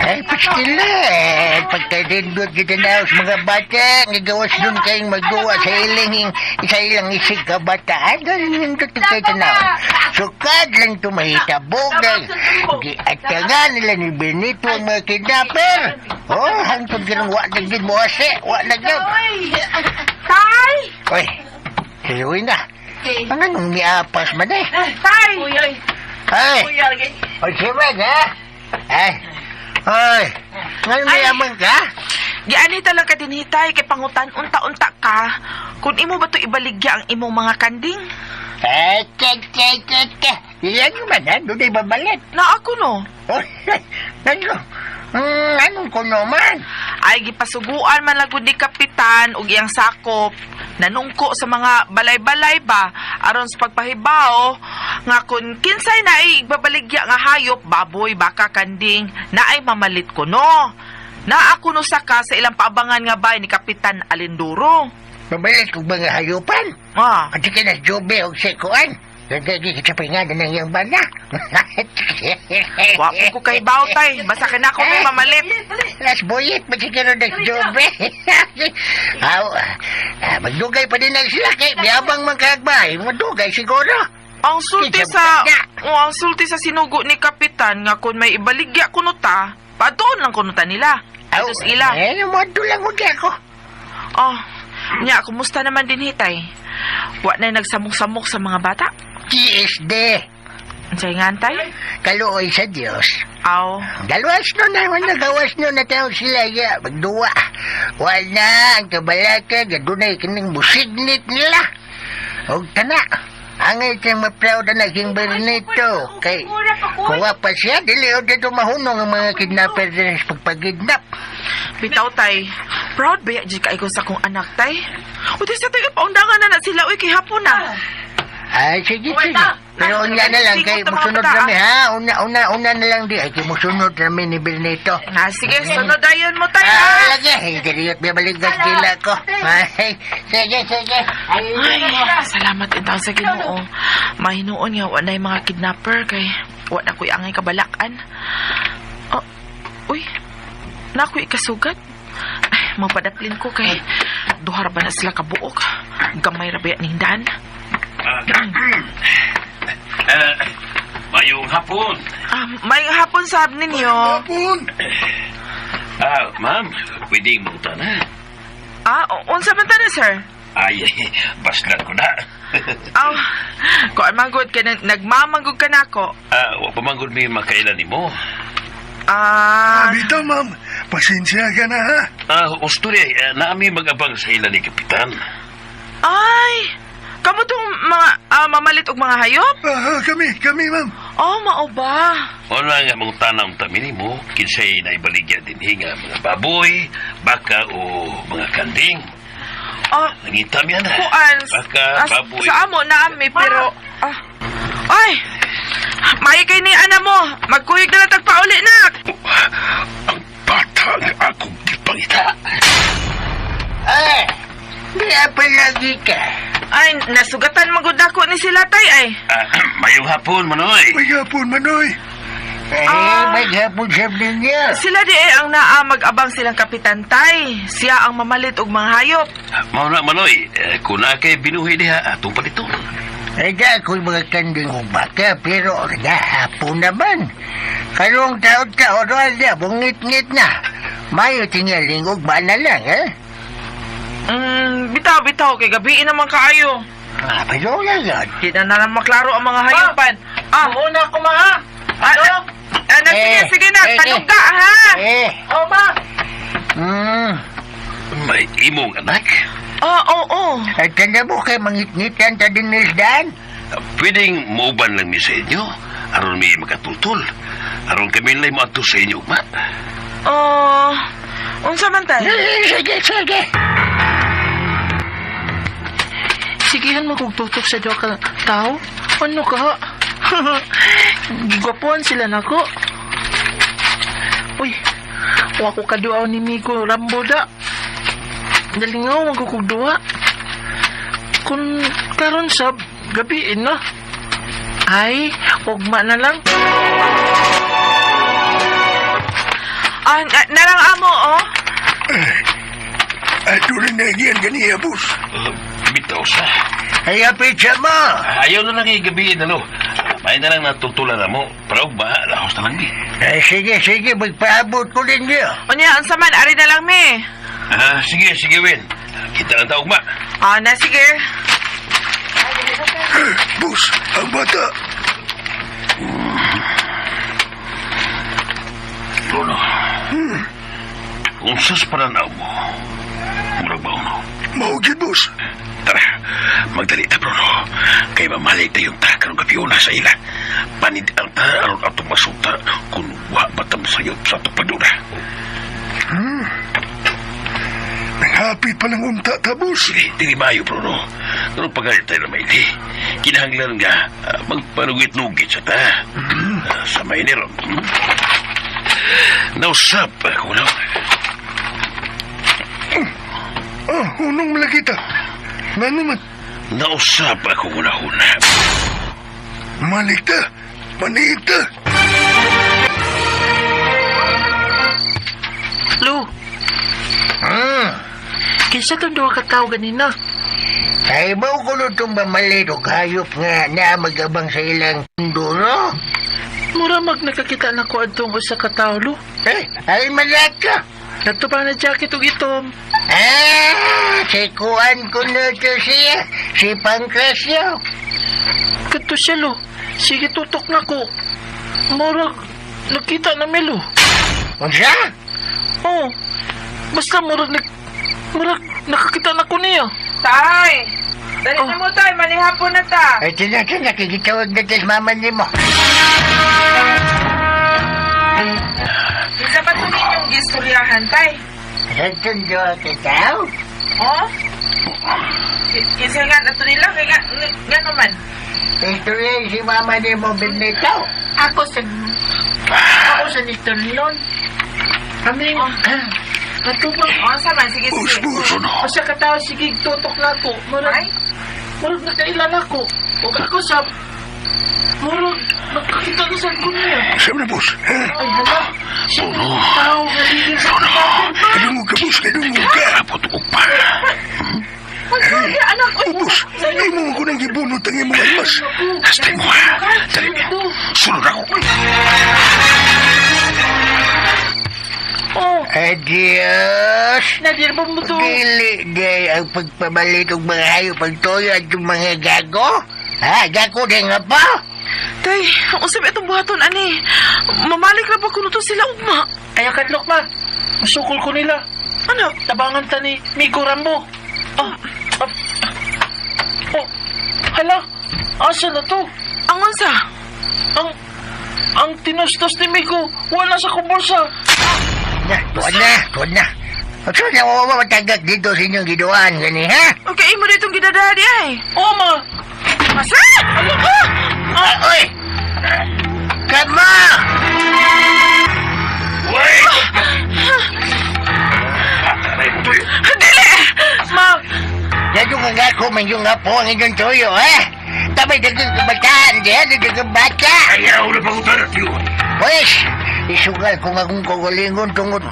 Speaker 6: Ay, pastilan. Pagkadindot kita na sa mga bata, nagawas dun kayong magawa sa ilang, sa ilang isig kabataan. Ganun nindot kayo tanaw. Sukad lang tumahitabog dahil giatagan nila ni Benito ang mga kidnapper. Oh, hangtod ganun, wa na gid mo ase, wa na gid.
Speaker 8: Tay!
Speaker 6: Oy, siluin na. Ang anong miapas man eh.
Speaker 8: Tay!
Speaker 6: Ay, oy, siman ha? Ay, oy, ngayon may amang ka?
Speaker 8: Giani talaga din hitay kay pangutan unta-unta ka. Kung imo ba to ibaligya ang imong mga kanding?
Speaker 6: Eh, te, te, te, te. Yan naman, ha? Doon ay babalit.
Speaker 8: Na ako no.
Speaker 6: Oh, ano? Anong kuno man?
Speaker 8: Ay gipasuguan man lagud ni kapitan ug iyang sakop nanungko sa mga balay-balay ba aron sa pagpahibaw nga kun kinsay na ay igbabaligya nga hayop baboy baka kanding na ay mamalit kuno. Naa kuno saka sa ilang paabangan nga bay ni Kapitan Alinduro.
Speaker 6: Mamalit kong mga hayupan.
Speaker 8: Ah,
Speaker 6: At ka na Jobe og sekuan. Nagdagi sa pingada ng iyang bana.
Speaker 8: wa po ko kay tay. Basta kinako may mamalit.
Speaker 6: Las boyet, masiguro na Jobe. Aw, ah, magdugay pa din ang sila kay biyabang man kagbay. Madugay siguro.
Speaker 8: Ang sulti sa oh, ang sulti sa sinugo ni Kapitan nga kung may ibaligya kuno ta, padoon lang kuno ta nila.
Speaker 6: Aw,
Speaker 8: Atos ila.
Speaker 6: Eh, moadto lang og ako.
Speaker 8: Oh, nya kumusta naman din hitay? Wa na nagsamok-samok sa mga bata.
Speaker 6: GSD.
Speaker 8: Unsay nga antay?
Speaker 6: Kaluoy sa Dios.
Speaker 8: Aw,
Speaker 6: Dalwas no na, wala gawas no na tawag sila ya, magduwa. Wala ang kabalaka, gadunay kining musignit nila. Og tana, angay siyang ma-proud na naging Bernito. Kay, kung wa pa siya, dili o dito mahunong ang mga kidnapper din sa pagpagidnap.
Speaker 8: Bitaw tay. Proud ba jud kay ko sa akong anak tay? Uti sa tayo paundangan na na sila uy kay hapon na.
Speaker 6: Ay, sige, sige. Pero una na lang, kay
Speaker 8: Singot ang mga
Speaker 6: musunod
Speaker 8: bata,
Speaker 6: rami, ha? Una, una, una na lang di. Ay, kay musunod rami ni Bernito.
Speaker 8: Na sige, sunod dayon mo tay
Speaker 6: Ah,
Speaker 8: ha.
Speaker 6: lagi. Hindi baligas dila ko. Ay, sige, sige. Ay,
Speaker 8: Ay, salamat intaw sa Ginoo. Mahinuon nga wa nay mga kidnapper kay wa na ko'y angay kabalakan. Oh, uy. Na ko'y kasugat. Ay, mapadaplin ko kay duha ra ba na sila kabuok. Gamay ra ba ning dan?
Speaker 7: Ah, mayong hapon.
Speaker 8: Ah, may hapon sab ninyo.
Speaker 5: Hapon.
Speaker 7: Ah, ma'am, pwede mangutan ha?
Speaker 8: Ah, unsa man ta na, sir?
Speaker 7: Ay, baslan ko na.
Speaker 8: Aw, kuan man gud kay nagmamanggod ka nako.
Speaker 7: Ah, wa pa man gud mi makailan nimo.
Speaker 8: Ah,
Speaker 5: Bitaw, ma'am. Pasensya ka na, ha?
Speaker 7: Ah, usto rin, naami mag-abang sa ila ni Kapitan.
Speaker 8: ay. Kamo tong mga mamalit og mga hayop?
Speaker 5: Ah, kami, kami, ma'am.
Speaker 8: Oh, mao ba?
Speaker 7: Wala nga mga tanang tamin mo, kinsay naibaligya din nga mga baboy, baka o mga kanding.
Speaker 8: Ah,
Speaker 7: Nangitam yan ha.
Speaker 8: kuan.
Speaker 7: Baka, baboy.
Speaker 8: Sa amo na ami pero ah. Ay. May kay ni ana mo. Magkuyog na lang tagpauli nak.
Speaker 7: Ang bata nga akong gipangita.
Speaker 6: Ay, di pa lagi ka.
Speaker 8: Ay, nasugatan magud ako ni sila tay ay.
Speaker 7: Ah, mayong hapon, Manoy.
Speaker 5: May hapon, Manoy.
Speaker 6: Eh, may hapon sa ninyo.
Speaker 8: Sila di eh ang naa mag-abang silang kapitan tay. Siya ang mamalit og mga hayop.
Speaker 7: Mao na, Manoy. Eh, kung na kay binuhi diha, atong paliton.
Speaker 6: Eh, di ako'y mga kanding baka, pero nahapon naman. Karong taon-taon, wala, bungit-ngit na. Mayo tingaling ugma na lang, eh?
Speaker 8: Bitaw bitaw kay gabi naman kaayo.
Speaker 6: Ah, pero wala yun.
Speaker 8: Di na na lang maklaro ang mga hayopan. Ah,
Speaker 3: Una ko, ma, ha?
Speaker 8: ah, ah, ah, na, sige,
Speaker 6: Eh,
Speaker 8: sige na,
Speaker 6: eh,
Speaker 8: tanong
Speaker 6: eh.
Speaker 8: ka, ha?
Speaker 6: Eh,
Speaker 3: Oh, ma!
Speaker 6: hmm,
Speaker 7: May imong anak.
Speaker 8: Oo, oo, oo.
Speaker 6: at tanda mo kay mangit-ngitan ta din nisdaan?
Speaker 7: Pwedeng mauban lang mi sa inyo. Aron mi makatultol. Aron kami lang moadto sa inyo, ma.
Speaker 8: Oh, unsa man tay?
Speaker 6: Eh, sige, sige.
Speaker 3: Sigihan mo kog tutok sa duha ka tao. Ano ka? Gwapuan sila nako. Uy, wa ko kaduaw ni Migo Rambo da. Nalingaw man ko kog duha. Kung karon sab, gabiin na. Ay, ugma na lang.
Speaker 8: Ah, narang amo, oh.
Speaker 5: Ato rin na igiyan ganiya, boss.
Speaker 7: Bitaw sa.
Speaker 6: Ay, apit siya mo.
Speaker 7: Ayaw na lang igabiin, ano. May na lang natultulan na mo. Pero ba, lahos na lang mi.
Speaker 6: Eh, sige, sige, magpaabot ko ninyo.
Speaker 8: Unya, unsa man, ari na lang mi.
Speaker 7: Ah, sige, sige, Win. Kita lang ta ugma.
Speaker 8: Ah, na sige.
Speaker 5: Boss, ang bata.
Speaker 7: Bruno. Kung sus pananaw mo, murag ba uno?
Speaker 5: Mao gyud, boss.
Speaker 7: Tara, magdali ta, Bruno. Kay mamalik tayong ta karong gabi sa ila. Panid ang ta aron atong masuta kung wa ba ta masayop sa atong padura.
Speaker 5: Nanghapit pa lang unta ta, boss.
Speaker 7: Sige, dili maayo, Bruno. Pero pagalit tayo na maili. Kinahanglan nga, magpanugit-nugit sa ta. Ah, sa may niron. Nausap ako na.
Speaker 5: Ah, unong malagita. Nga naman,
Speaker 7: Nausap ako una-una.
Speaker 5: malik ta. Maniit ta.
Speaker 3: Lo, kinsa tong duha ka tawo ganina?
Speaker 6: Ay, ba ko itong mamalit o hayop nga na magabang sa ilang dulo?
Speaker 3: Mura mag nakakita na ko adtong usa ka tawo, Lo.
Speaker 6: Eh, ay malaka.
Speaker 3: Nagtupa na jacket ug itom.
Speaker 6: Ah, si kuan ko na to siya. Si Pancrasio.
Speaker 3: Kadto siya, Lo. Sige, tutok na ko. Murag nakita na mi, Lo.
Speaker 6: Unsa?
Speaker 3: Oh, basta murag murag nakakita na ko niya.
Speaker 8: Tay! Dali na mo, tay. Manihapon na ta.
Speaker 6: Ay, tina, tina, kikitawag na tas mama ni mo.
Speaker 8: Isa pa ito ninyong gistoryahan, tay.
Speaker 6: Sa tundo kita?
Speaker 8: Oh? Kinsa nga na nila? Kaya nga, nga naman.
Speaker 6: Istorya si mama ni mo, Benito.
Speaker 3: Ako sa Nistorlon. Kami, natubang
Speaker 8: Oh, sama. Sige, sige.
Speaker 3: usa ka tawo sige tutok na ko. Murag
Speaker 8: Ay?
Speaker 3: murag nakailan ako. Ug ako sa murag nakakita na sa ko niya.
Speaker 5: Siyempre, boss. Ha?
Speaker 3: Ay hala. Siya tao nga ligin sa kapatid.
Speaker 5: Kadungog ka, boss. Kadungog ka.
Speaker 7: Abot og pa.
Speaker 8: Ay, anak.
Speaker 5: Oh, boss. Imo ko nang gibunot ang imong almas.
Speaker 7: Hastay mo ha. Dali. Sulod ako.
Speaker 3: Oh,
Speaker 6: Adios.
Speaker 3: nadir ba mo to?
Speaker 6: Dili day ang pagpabalit og mga hayop ang toyo at yung mga gago. Ha, gago din nga pa.
Speaker 8: Tay, ang usap itong buhaton, ani. Mamalik na ba kuno to sila ugma?
Speaker 3: Ayaw kadlok ma. Masukol ko nila.
Speaker 8: Ano?
Speaker 3: Tabangan ta ni Migo Rambo. Ah, ah, oh, hala. Asa na to?
Speaker 8: Ang unsa?
Speaker 3: Ang tinustos ni Migo, wala sa kong bulsa.
Speaker 6: Na, tuwan na, tuwan na. At saan na wawa matagak dito sa inyong giduan gani, ha?
Speaker 8: Okay, imo ditong gidadadi ay.
Speaker 3: Oh, ma.
Speaker 8: Masa! Ano ka?
Speaker 6: Ah, oy! Kama!
Speaker 8: Dili!
Speaker 3: Ma,
Speaker 6: Yan yung nga ako, man yung nga po ang inyong toyo, ha? Tabay dagang kabataan, diyan, dagang bata.
Speaker 7: Ayaw na pangutana, tiyo.
Speaker 6: Pwes, isugal kung akong kagalingon tungod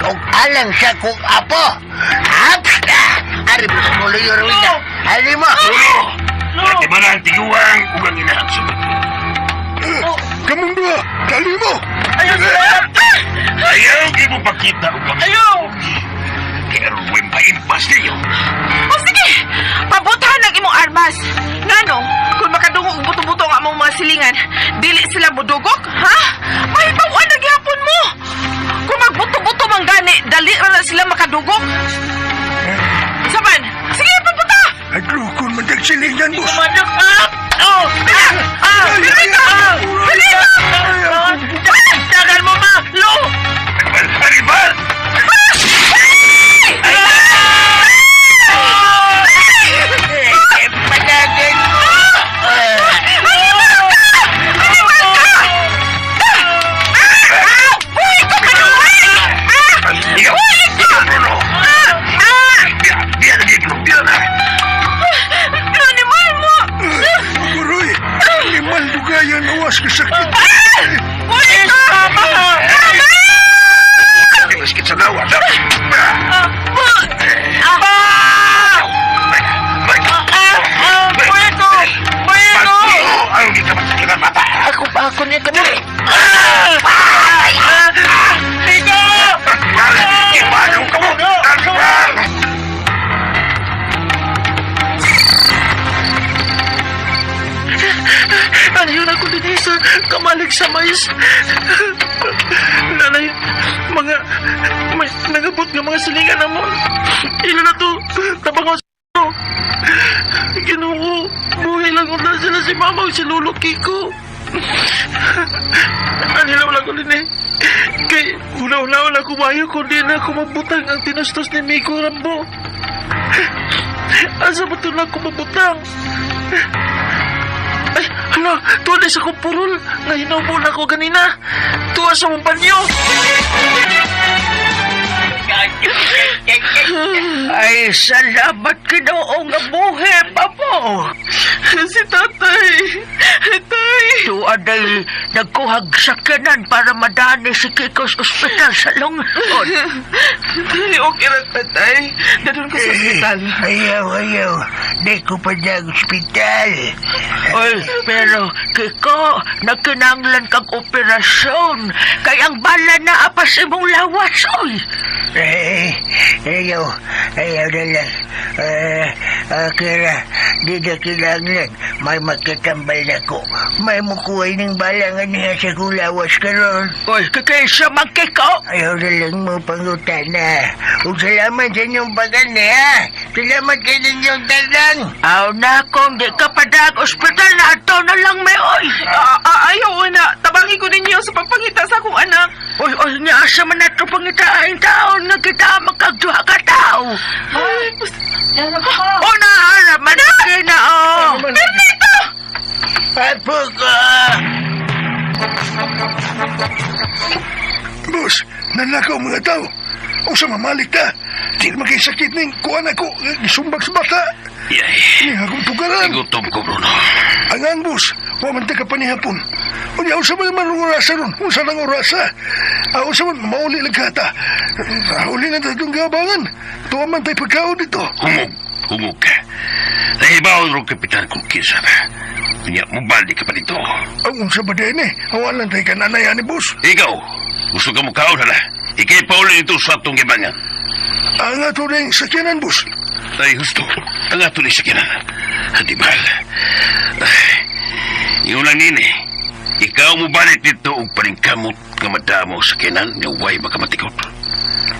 Speaker 6: og alang sa kong apo. Aps na! Ari mo sa muloy ruwita. Ali mo!
Speaker 7: Bruno! Ate man ang tiguang ug ang inahang sumat.
Speaker 5: Kamong duha, dali mo.
Speaker 3: ayaw sila.
Speaker 7: Ayaw kay mo pagkita og kami.
Speaker 3: Ayaw!
Speaker 7: Kaya aron mo impas niyo.
Speaker 8: O sige! Pabutahan ang imong armas. Ngano, kung makadungog og buto-buto ang among mga silingan, dili sila mudugok, ha? Mahibaw-an na gihapon mo! Kung magbuto-buto man gani, dali ra na sila makadugok. Saban, sige, pabuta!
Speaker 5: At lukon man tagsilingan, boss.
Speaker 3: Manok, ah! Oh! Ah! Ah! Ah! Ah! Tagal mo, ma! Lo!
Speaker 7: Aribal!
Speaker 6: Eh, panagan mo!
Speaker 7: Ikaw! Ikaw, Bruno! Biya, biya na gid, Bruno. Biya na.
Speaker 8: Animal mo!
Speaker 5: Uroy, animal dugayan awas kasakit.
Speaker 8: Uy, ka!
Speaker 7: Di maskit sa nawa.
Speaker 3: Ah! Puweko! Puweko!
Speaker 7: Ayaw di ka masakitan mata.
Speaker 3: Ako pa ako niya kamo. Ah! Ah! Migo!
Speaker 7: Ibanaw ka mo! Aribal!
Speaker 3: Ano yun ako din sa kamalig sa mais? Nanay, mga, may, nangabot nga mga silingan na mo. Ilo na to, tabangon sa to. Ginoo, buhay lang ko na sila si mama o si lolo Kiko. Ano lang ko din eh. Kay, una-una wala kumayo kundi na ako mabutang ang tinustos ni Miko Rambo. Asa ba ito na ako mabutang? Ay, hala, tuwa na sa kong purol. Nga hinubo na ko ganina. Tuwa sa mong banyo.
Speaker 6: Ay, salamat Ginoo nga buhi pa mo.
Speaker 8: Si tatay. Tay.
Speaker 6: Tuwa dahil nagkuhag sakyanan para madani si Kiko sa ospital sa lungsod.
Speaker 8: Tay, okay ra ka, tay. Dadun ko sa ospital.
Speaker 6: Ayaw, ayaw. Di ko pa na ospital. Oy, pero Kiko, nagkinanglan kag operasyon. Kay ang bala na apas imong lawas, oy. Eh, ayaw, ayaw na lang. Eh, kira, di na kinanglan. May makatambal na ko. May mukuhay ng bala nga niya sa kong lawas karon. Oy, kikaysa man Kiko. Ayaw na lang mo pangutan na. Ug salamat sa inyong pagani, ha? Salamat sa inyong tanan. Aw na, kung di ka padag ospital na ato na lang may oy.
Speaker 8: Ah, ah, ayaw na. Tabangi ko ninyo sa pagpangita sa akong anak.
Speaker 6: Oy, oy, nga asa man nato pangitain taon nga kita makagduha ka tao.
Speaker 8: Ay,
Speaker 6: O na, ara, manake na, oh.
Speaker 8: Bernito!
Speaker 6: Apo ko.
Speaker 5: Boss, nanlakaw mga tao. O sa mamalik ta. Di naman kay sakit ning kuan ako. Gisumbag sa bata.
Speaker 7: Yay.
Speaker 5: Ning akong tugaran.
Speaker 7: Gutom ko, Bruno.
Speaker 5: Ang ang boss, wa man ta ka panihapon. Unya unsa man man ang orasa ron? Unsa nang orasa? Ah, unsa man mauli lang ka ta. Uli na ta itong gabangan. Tuwa man tayo pagkaon dito.
Speaker 7: Hungog. Hungog ka. Nahibaw ro kapitan kung kinsa na. Unya, mubalik ka pa dito.
Speaker 5: Ang unsa ba din eh? Awan lang tayo kananay ani boss.
Speaker 7: Ikaw, gusto ka mo kaon, hala. Ikay pauli nito sa atong gibangan.
Speaker 5: Ang ato rin sakyanan boss.
Speaker 7: Ay, gusto. Ang ato ni sakyanan. Di mahal. Ay, Yun lang nini. Ikaw mo balik dito og paningkamot nga madamo sa sakyanan nga way makamatikot.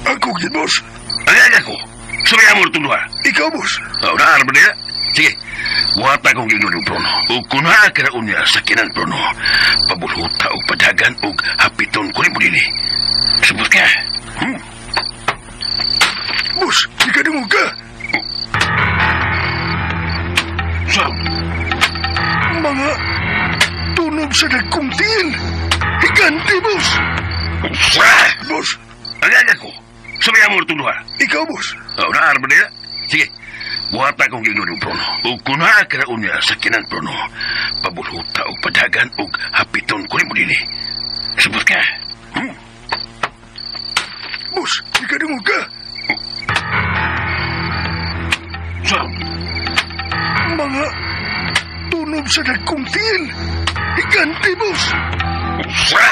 Speaker 5: Ako gid boss.
Speaker 7: Ang aga ko. Sabi mo itong duha.
Speaker 5: Ikaw boss.
Speaker 7: Oh, naar ba niya? Sige. Buhata kong ginon yung Bruno. O kung naa ka na unya sa kinan, Bruno, pabulhuta og padagan og hapiton ko rin mo dini. Sabot ka.
Speaker 5: Boss, di ka dungog ka.
Speaker 7: So,
Speaker 5: Mga tunog sa dagkong tiil. Higanti boss.
Speaker 7: sa!
Speaker 5: Boss,
Speaker 7: Ang aga ko. Sabi mo itong duha.
Speaker 5: ikaw boss.
Speaker 7: Oh, naar ba niya? Sige. Buhata kong ginon yung Bruno. O kung naa ka na unya sa kinan, Bruno, pabulhuta og padagan og hapiton ko rin mo dini. Sabot ka.
Speaker 5: Boss, di ka dungog ka.
Speaker 7: So,
Speaker 5: Mga tunog sa dagkong tiil. Higanti boss.
Speaker 7: sa!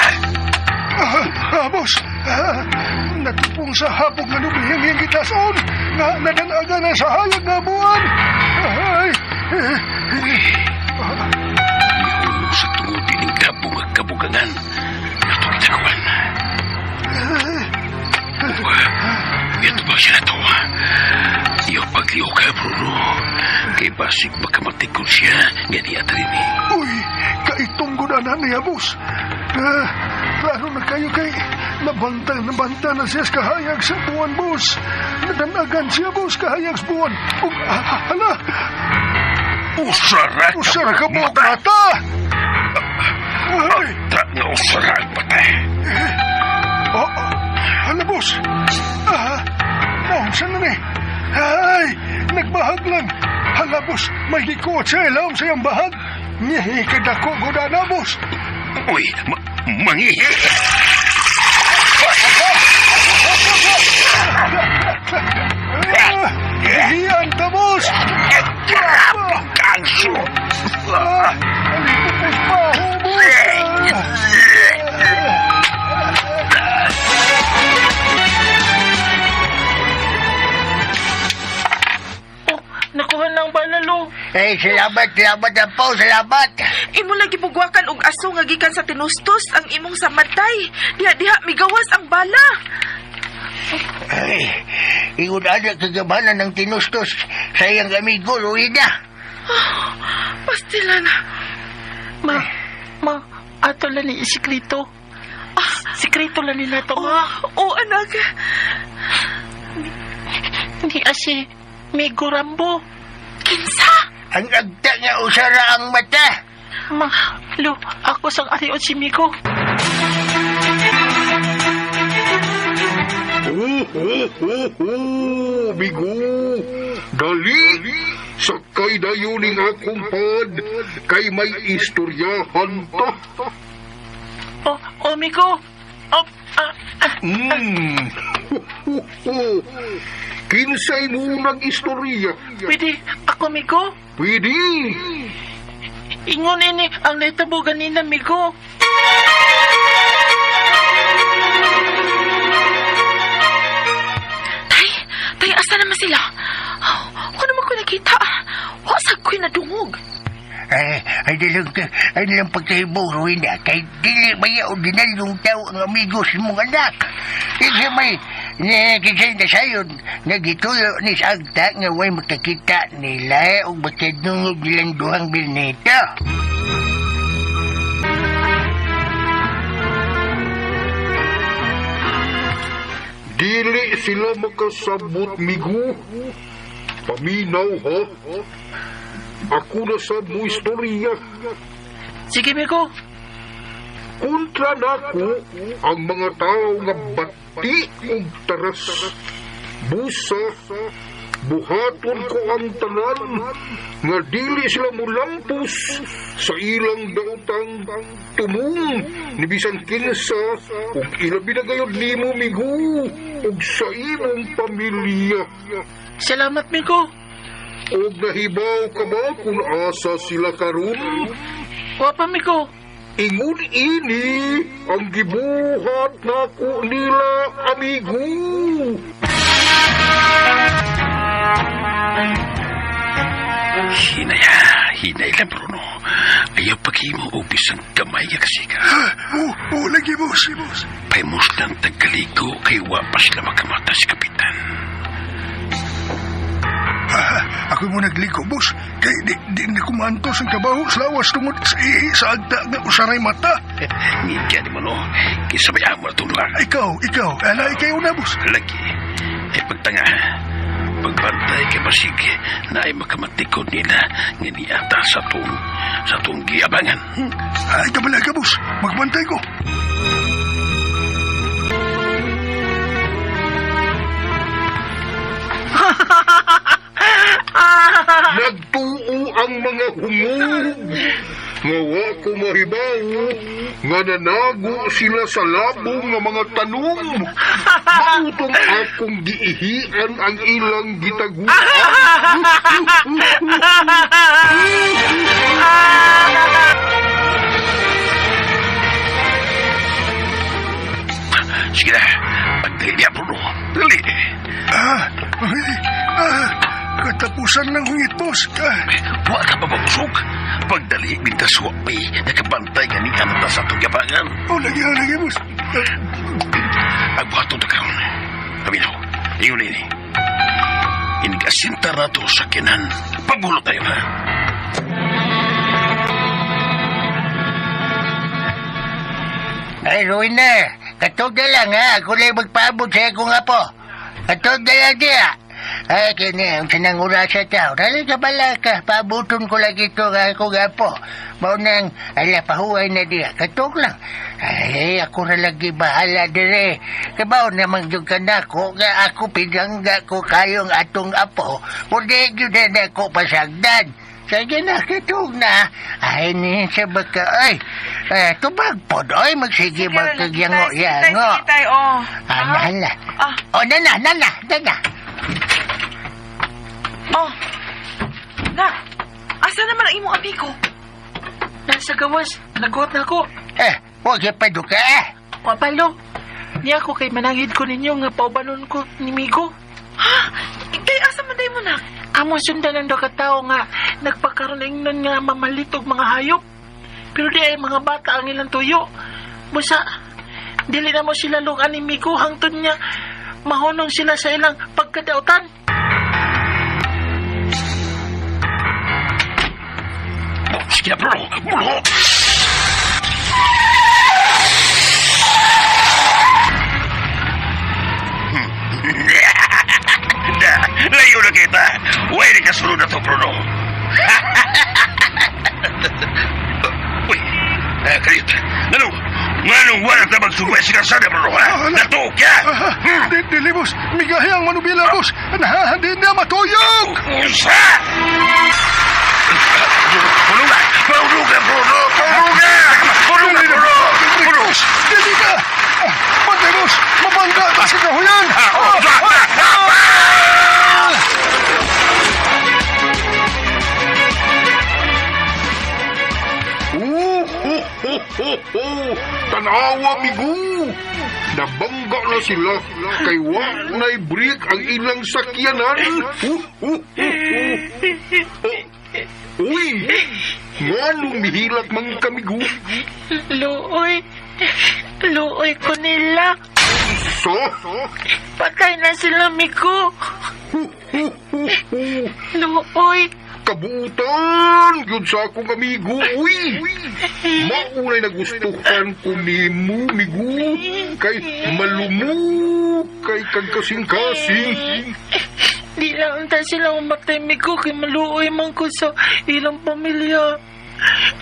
Speaker 5: Ah, ah, boss. Ah, natupong sa hapog nga nublihing iyang gitason. Nga nadanaga na sa hayag nga buwan. Ay, eh,
Speaker 7: Nihulog sa tungod dining dabo nga kabugangan. Ato gitakuan. Ito ba siya na to? Iyo pagliyo ka, Bruno. Kay basig makamatikon siya nga niya rin eh.
Speaker 5: Uy, kaitong gudana niya, boss. Ah, klaro na kayo kay nabanta, nabanta na siya sa kahayag sa buwan, boss. Nadanagan siya, boss, kahayag sa buwan. Ug, ah, hala,
Speaker 7: Usara ka!
Speaker 5: usara ka mo, mata! Ay,
Speaker 7: Ta nga usara ang patay.
Speaker 5: oh, oh, hala, boss. Ah, oh, saan na ni? Ay, nagbahag lang. Hala, boss, may likot sa ilawom sa iyang bahag. Nihi, kadako gudana, boss.
Speaker 7: Uy, mangihi!
Speaker 5: Ah, ihian ta, boss.
Speaker 7: Grabe kangso!
Speaker 5: Ah, alipupos pa ako, boss. Ah.
Speaker 3: Oh, nakuha na ang balalo.
Speaker 6: Ay, salamat, salamat po, salamat.
Speaker 8: Imo lagi bugwakan og aso nga gikan sa tinustos ang imong samatay. Diha diha migawas ang bala.
Speaker 6: Ay, ingon ana kagamanan ng tinustos sa iyang amigo, Ruida.
Speaker 8: Pastilan.
Speaker 3: Ma, ma, ato lang ni isikreto. Ah, sikreto lang nila to, ma.
Speaker 8: Oh, oh anak.
Speaker 3: Ni asi, Migo Rambo.
Speaker 8: Kinsa?
Speaker 6: Ang agta nga usara ang mata.
Speaker 3: Ma, lo, ako sang arion si Miko.
Speaker 5: Oh, oh, oh, oh, migo. Dali, sakay dayon ning akong pad, kay may istoryahan ta.
Speaker 3: Oh, oh, Miko. Oh, ah, ah.
Speaker 5: Ho, ho, ho. Kinsay mo nang istorya?
Speaker 3: Pwede, ako, Miko.
Speaker 5: Pwede.
Speaker 3: Ingon ini ang nahitabo ganina, Miko.
Speaker 4: Tay, tay, asa naman sila? Ako naman ko nakita. Wa sa ko'y nadungog.
Speaker 6: Ay, ay dalang, ay dalang pagkahibong, Rowena. Kay dili maya ordinaryong tao ang amigos mong anak. Kasi may, kisay na sayon, nagituyo ni sa agta nga way makakita nila o makadungog nilang duhang bilneta.
Speaker 5: Dili sila makasabot, migo. Paminaw, ha? Ako na sa mo istorya.
Speaker 3: Sige, Miko.
Speaker 5: Kontra nako ang mga tao nga bati ug taras. Busa, buhaton ko ang tanan nga dili sila mulampos sa ilang daotang tumong ni bisan kinsa ug ilabi na gayud nimo migo ug sa imong pamilya.
Speaker 3: Salamat, Miko.
Speaker 5: Og nahibaw ka ba kung asa sila karon?
Speaker 3: Wa pa, Miko.
Speaker 5: Ingon ini ang gibuhat nako nila, amigo.
Speaker 7: Hinay ha, hinay lang Bruno. Ayaw paghimo og bisan gamay nga kasika.
Speaker 9: Oh, oh, lagi, boss.
Speaker 7: Paimos lang tagkaligo kay wa pa sila makamata si Kapitan.
Speaker 9: Ah, ako mo nagliko, boss. Kay di, di na kumantos ang kabaho sa lawas tungod sa ihi sa agta nga usaray mata.
Speaker 7: Ngigya ni mo no, kisa may amo na itong lugar.
Speaker 9: Ikaw, ikaw, ala, ikaw na, boss.
Speaker 7: Lagi, ay pagtanga. Pagbantay kay basig na ay makamatikod nila nga niata sa tong giabangan.
Speaker 9: Ay, kabala ka, boss. Magbantay ko.
Speaker 5: Nagtuo ang mga hungog. Nga wa ko mahibaw, nga nanago sila sa labong nga mga tanong. Mautong akong giihian ang ilang gitaguan.
Speaker 7: Sige na, pagdali niya Bruno. Dali.
Speaker 9: Ah, ay, ah, katapusan ng hungit, boss. Ah,
Speaker 7: Wa ka pa mabusog. Pagdali, mintas wa pa'y nakabantay nga ni anata sa itong yabangan.
Speaker 9: oh, lagi, oh, lagi, boss.
Speaker 7: Ang buhaton ta karon. Paminaw, ingon ini. Inigasinta na to sa kinan. Pagbulot tayo ha.
Speaker 6: Ay, Rowena, katog na lang ha. Ako lang magpaabot sa akong apo. Katog na lang diya. Ay, kini, ang sinang orasa tao. Dali ka bala ka, paabuton ko lagi ito nga akong apo. Mao nang, ala, pahuway na diya. Katog lang. Ay, ako na lagi bahala dire. Kabaw naman yung kanako, nga ako pinangga ko kayong atong apo. Kundi yun na ako pasagdan. Sige na, katog na. Ay, ni sa baka, ay, eh, tubag po, ay, magsige
Speaker 8: Sige, ra, lagi, tay. Sige, tay,
Speaker 6: magkagyango-yango.
Speaker 8: sige, tay, oh.
Speaker 6: Ah, nahala.
Speaker 8: Ah.
Speaker 6: Oh, nana, nana, nana.
Speaker 8: Oh. Nak, asa naman ang imong amigo?
Speaker 3: Nasa gawas, naguot na ako.
Speaker 6: Eh, huwag ka pa duka, eh.
Speaker 3: Wa pa, lo. Niya ako kay manangid ko ninyo nga paubanon ko ni Miko.
Speaker 8: Ha? Kay asa man day mo, nak?
Speaker 3: Amo sundan ang duha ka tawo nga nagpakaroon ingnon nga mamalit og mga hayop. Pero di ay mga bata ang ilang tuyo. Busa, dili na mo sila lugan ni Miko hangtod niya mahunong sila sa ilang pagkadautan.
Speaker 7: Oh, sige na Bruno, Bruno! Na, layo na kita. Huwag na kasunod na to, Bruno.
Speaker 9: Dili, boss. Migahi ang manubila, boss. Na, di na matuyog!
Speaker 7: Unsa? Pulunga! Pulunga, Bruno! Pulunga! Pulunga, Bruno!
Speaker 9: Dili, boss. Dili ka! Ah, Patay, boss. Mabangga ta sa kahuyan!
Speaker 7: Ah, oh, ah, ah, ah!
Speaker 5: Oh, ho, ho, ho, ho. Tanawa, migo. Nabangga na sila kay wa na'y break ang ilang sakyanan. Ho, ho, ho, ho. Oh, uy, nganong mihilak man kamigo?
Speaker 3: Luoy. Luoy ko nila.
Speaker 5: Sa?
Speaker 3: Patay na sila, Migo.
Speaker 5: Ho, ho, ho, ho.
Speaker 3: Luoy.
Speaker 5: Kabutan yun sa akong amigo, uy! Maunay nagustuhan ko nimo, migo, kay malumu, kay kagkasing-kasing.
Speaker 3: Di lang unta sila umatay, Migo, kay maluoy man ko sa ilang pamilya.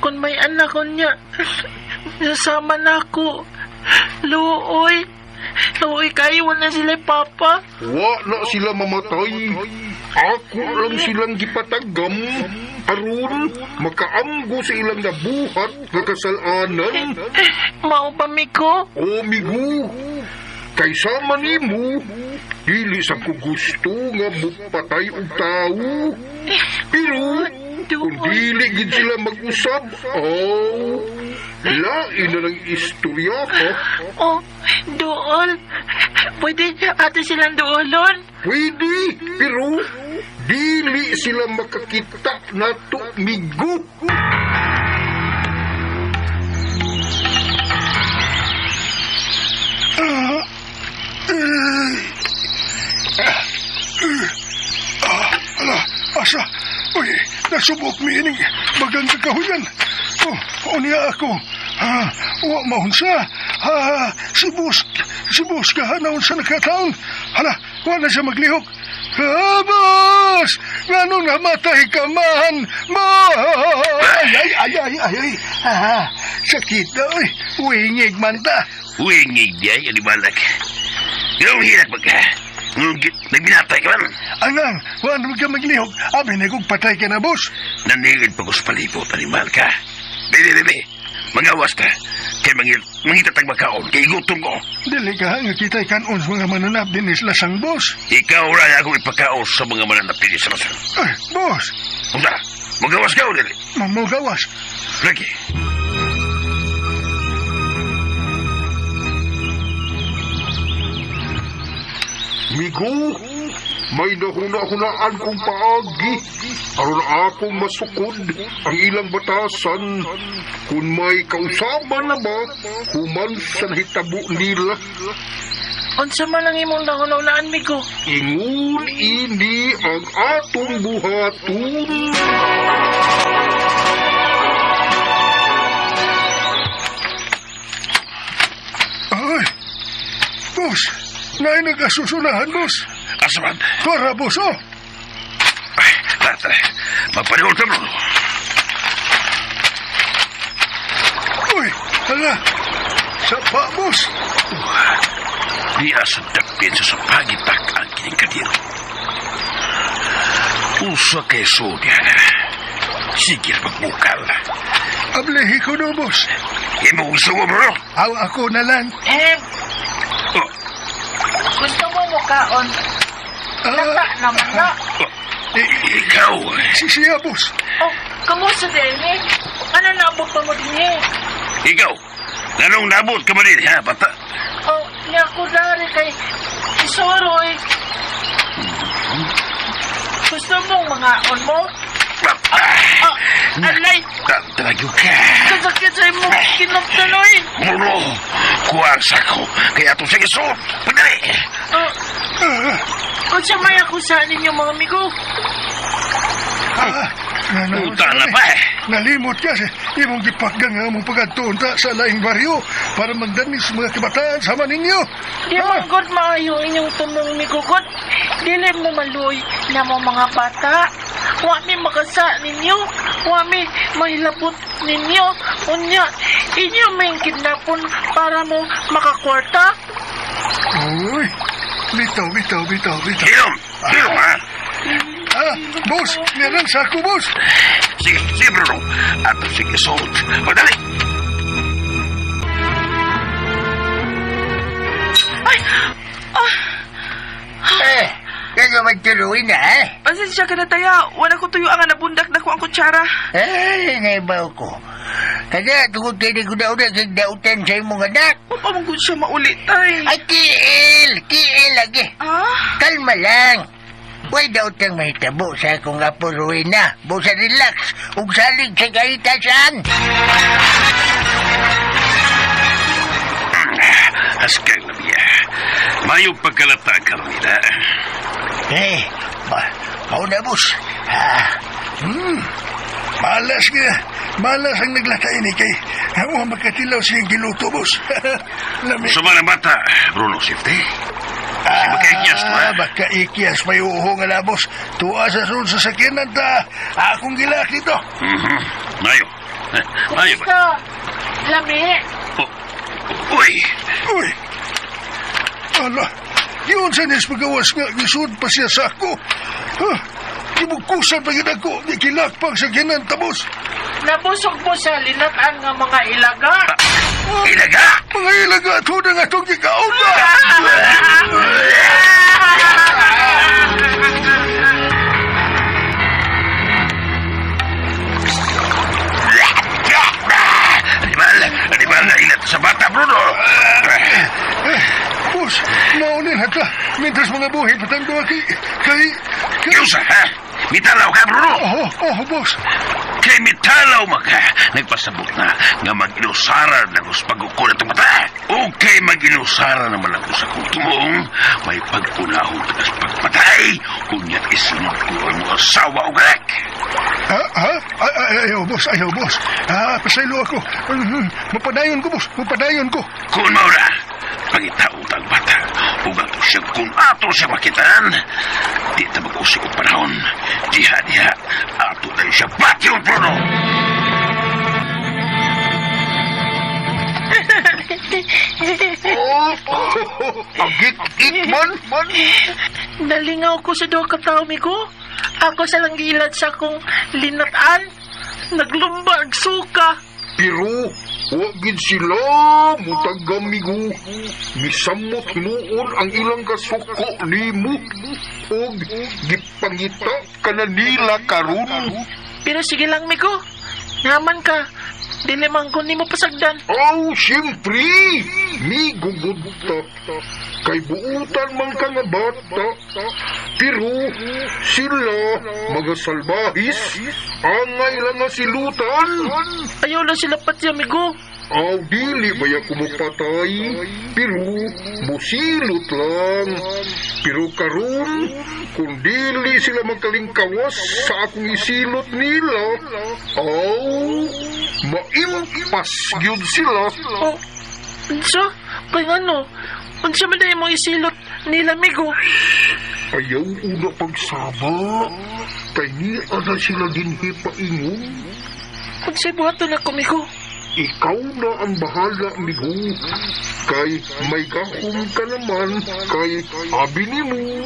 Speaker 3: Kung may anak ko niya, nasama na ako. Luoy. Luoy kayo, wala sila papa.
Speaker 5: Wa na sila mamatay. Ako lang silang gipatagam. Aron, makaamgo sa ilang nabuhat nga kasalanan.
Speaker 3: Mao pa, Migo?
Speaker 5: O, migo, kay sama nimo, dili sa ko gusto nga mupatay og tawo. Pero, kung dili gid sila mag-usab, oh, lain na ng istorya ka.
Speaker 3: Oh, dool. Pwede ate silang doolon.
Speaker 5: Pwede, pero dili sila makakita nato, migo.
Speaker 9: Ala, asa? Uy, nasubok mi ining bagang kakahuyan. Oh, unya ako. Ha, wa maunsa. Ha, si boss, si boss ka naon sa nakataon. Hala, wa na siya maglihok. Ha, boss! Ngano namatay ka man? Boss! Ay, ay, ay, ay, ay, ay. Ha, sakit na, uy. Wingig man ta.
Speaker 7: Wingig di ay, animalak. Ganong hirap magka. Nagbinatay ka man.
Speaker 9: Angang, wa na ka maglihok. Abi na kong patay ka na, boss.
Speaker 7: Nanigid pa ko sa palibot, animal ka. Bebe, bebe, magawas ta. Kay mangitatag makaon, kay gutom ko.
Speaker 9: Dili ka nga kita'y kanon sa mga mananap din isla sang boss.
Speaker 7: Ikaw ra ako ipakaon sa mga mananapili sa lasang.
Speaker 9: Ay, boss,
Speaker 7: Unsa, magawas ka o dili?
Speaker 9: mamugawas.
Speaker 7: Lagi.
Speaker 5: Migo, may nahuna-hunaan kong paagi. Aron akong masukod ang ilang batasan. Kung may kausaban na ba, human sa nahitabo nila.
Speaker 3: Unsa man ang imong nahunahunaan, Migo?
Speaker 5: Ingon ini ang atong buhaton.
Speaker 9: Ay, boss, naay nag-asusunahan, boss.
Speaker 7: Asa man?
Speaker 9: Tora, boss, oh.
Speaker 7: Ay, tara, tara. Magpaniol ka, bro.
Speaker 9: Uy, hala. Sapa, boss.
Speaker 7: Di asa dapin sa pagitak ang kining kadiro. Usa kay Sonia. Sige magbukal.
Speaker 9: Ablehi ko no, boss.
Speaker 7: Imo gusto mo, bro?
Speaker 9: Aw, ako na lang.
Speaker 3: Eh,
Speaker 7: Oh,
Speaker 3: gusto mo mukaon?
Speaker 9: Ah,
Speaker 3: Lata naman na.
Speaker 9: eh,
Speaker 7: ikaw.
Speaker 9: si siya, boss.
Speaker 3: Oh, kamusta din eh? Ano naabot pa mo din eh?
Speaker 7: Ikaw. Nganong nabot ka man din, ha, bata?
Speaker 3: Oh, niya ko dari kay Isoroy. Gusto mong mangaon mo? Ah, alay,
Speaker 7: Talaga ka.
Speaker 3: kasakit sa imong kinaptanoy.
Speaker 7: Mulo. Kuha ang sako. Kaya itong sige suot. Pagdali.
Speaker 3: Oh, unsa may ako sa ninyo mga amigo?
Speaker 9: Ah, na,
Speaker 7: Uta na pa eh.
Speaker 9: Nalimot ka sa imong gipakgang nga among pagkadtuon ta sa laing baryo para magdanis sa mga kabataan sama ninyo.
Speaker 3: Di man gud maayo inyong tumong migugod. Dili mo maluoy na mo mga bata. Wa mi makasa ninyo. Wa mi mahilabot ninyo. Unya, inyo may kidnapon para mo makakwarta.
Speaker 9: Uy, Bitaw, bitaw, bitaw, bitaw.
Speaker 7: Hilom! Hilom, ha?
Speaker 9: Ah, boss, meron sa ako, boss.
Speaker 7: Sige, sige, Bruno. Ato sige, salt. Madali!
Speaker 6: Eh, kaya magtuloy na, eh.
Speaker 8: Pasensya ka na taya. Wala ko tuyo ang nabundak na ko ang kutsara.
Speaker 6: Eh, naibaw ko. Kada tungod kay ni Gudauna kay dautan sa imong anak.
Speaker 8: Wa pa man gud siya mauli tay.
Speaker 6: Ay, tiil! Tiil lagi.
Speaker 8: Ah?
Speaker 6: Kalma lang. Way dautang mahitabo sa akong apo Rowena. Busa relax. Ug salig sa kahitasan.
Speaker 7: Askang na biya. Mayo pagkalata Carmina.
Speaker 6: Eh, ma mao na, boss. Ah,
Speaker 9: Malas nga. Malas ang naglata ini kay wa makatilaw siyang giluto, boss. Lami.
Speaker 7: Suma ng bata, Bruno, safety.
Speaker 9: Ah,
Speaker 7: makaikyas to, ha?
Speaker 9: Makaikyas. May uho nga na, boss. Tuwa sa sulod sa sakyanan ta. Akong gilak dito.
Speaker 7: Mhm. Mayo. Mayo ba?
Speaker 3: Gusto. Lami.
Speaker 7: Oh. Uy!
Speaker 9: Uy! Ala, yun sa nis pagawas nga, gisud pa siya sa ako. Ha? Gibugkusan pa yun ako, gikilak pang sakyanan ta, boss.
Speaker 3: Nabusog mo sa linatan nga mga ilaga.
Speaker 7: Ilaga!
Speaker 9: Mga ilaga at hunang atong gikaon na!
Speaker 7: Animal! Animal na ilat sa bata, Bruno!
Speaker 9: Eh, boss, maunin hata. Mientras mga buhi patang duha kay... Kay... Kay...
Speaker 7: Kiusa, ha? Mitalaw ka, Bruno!
Speaker 9: Oh, oh, boss.
Speaker 7: Kay mitalaw maka, nagpasabot na nga mag-ilusara na kus pagukol itong mata. O kay mag-ilusara naman ako sa kong tumuong, may pag-unahong tagas pagpatay, kunya't isunod ko ang mga asawa o galak.
Speaker 9: Ha? Ha? Ay, ay, ayaw, boss. Ayaw, boss. Ah, pasaylo ako. Mapadayon ko, boss. Mapadayon ko.
Speaker 7: Kung maura, pangitaong tang bata, ug ato siya kung ato siya makitaan, di ta mag-usik og panahon. Diha, diha, ato na siya patyon, Bruno!
Speaker 5: Oh, agit-git man.
Speaker 3: Nalingaw ko sa duha ka tawo, migo. Ako sa lang giilad sa akong linatan. Naglumba ang suka.
Speaker 5: Pero, wa gid sila mutagamigo. Misamot hinuon ang ilang kasuko nimo. Og gipangita ka na nila karon.
Speaker 3: Pero sige lang, migo. Naman ka. Dili man ko nimo pasagdan.
Speaker 5: Aw, siyempre, migugod ta. Kay buutan man ka nga bata. Pero sila, mga salbahis, angay lang nga silutan.
Speaker 3: Ayaw lang sila pati, amigo.
Speaker 5: Aw, dili baya kumupatay, pero musilot lang. Pero karon, kung dili sila magkalingkawas sa akong isilot nila, aw, maimpas gyud sila.
Speaker 3: Oh, unsa? Kay ngano? Unsa man dahil mong isilot nila, amigo?
Speaker 5: Ayaw una pagsaba, kay niya na sila dinhi paingon.
Speaker 3: Unsay buhaton ako, amigo?
Speaker 5: Ikaw na ang bahala, amigo. Kay may gahom ka naman, kay abi nimo.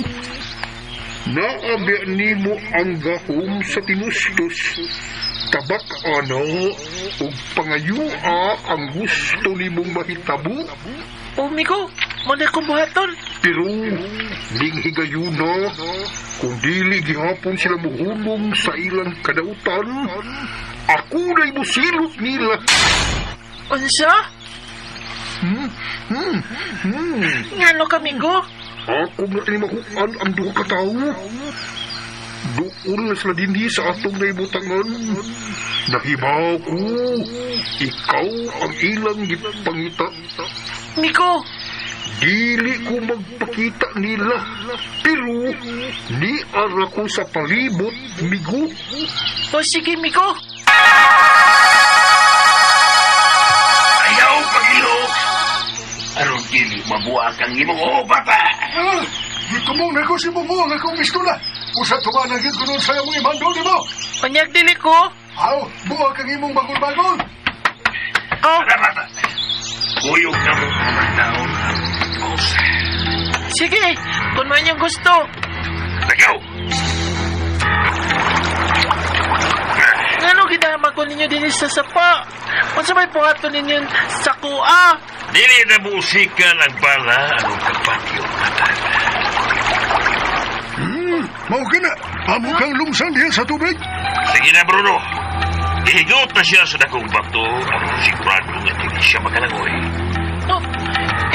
Speaker 5: Naabi nimo ang gahom sa tinustos. Tabak ana ug pangayua ang gusto nimong mahitabo.
Speaker 3: Oh, amigo, mo na akong buhaton.
Speaker 5: Pero ning higayuna, kung dili gihapon sila muhunong sa ilang kadautan, ako na'y musilot nila.
Speaker 3: Unsa? Ngano ka, amigo?
Speaker 5: Ako na tinimahuan ang duha ka tawo. Doon na sila dinhi sa atong naibutangan. Nahibaw ko, ikaw ang ilang gipangita.
Speaker 3: Migo,
Speaker 5: Dili ko magpakita nila. Pero, niara ko sa palibot, migo.
Speaker 3: o sige, migo.
Speaker 7: Ayaw pag-ilok! Aron dili mabuak ang imong oo, bata!
Speaker 9: Ah, gitumong na ko si Bungo ang akong pistola. Usa tumanan gyud ko nun sa imong imando nimo.
Speaker 3: Panyag dili ko.
Speaker 9: Aw, buwa kang imong bagol-bagol.
Speaker 3: Oh,
Speaker 7: Tara, bata! Kuyog na mo mga taon. Boss.
Speaker 3: Sige, kung man yung gusto.
Speaker 7: Lakaw!
Speaker 3: Ngano gidama ko ninyo din sa sapa? Unsa may buhaton ninyo sa kuha?
Speaker 7: Dili na musikan ang bala anong kapatyo matag.
Speaker 9: Mao ka na. Amo kang lumsang diha sa tubig.
Speaker 7: Sige na, Bruno. Ihigot na siya sa dakong bato aron sigurado nga dili siya makalangoy.
Speaker 3: Oh,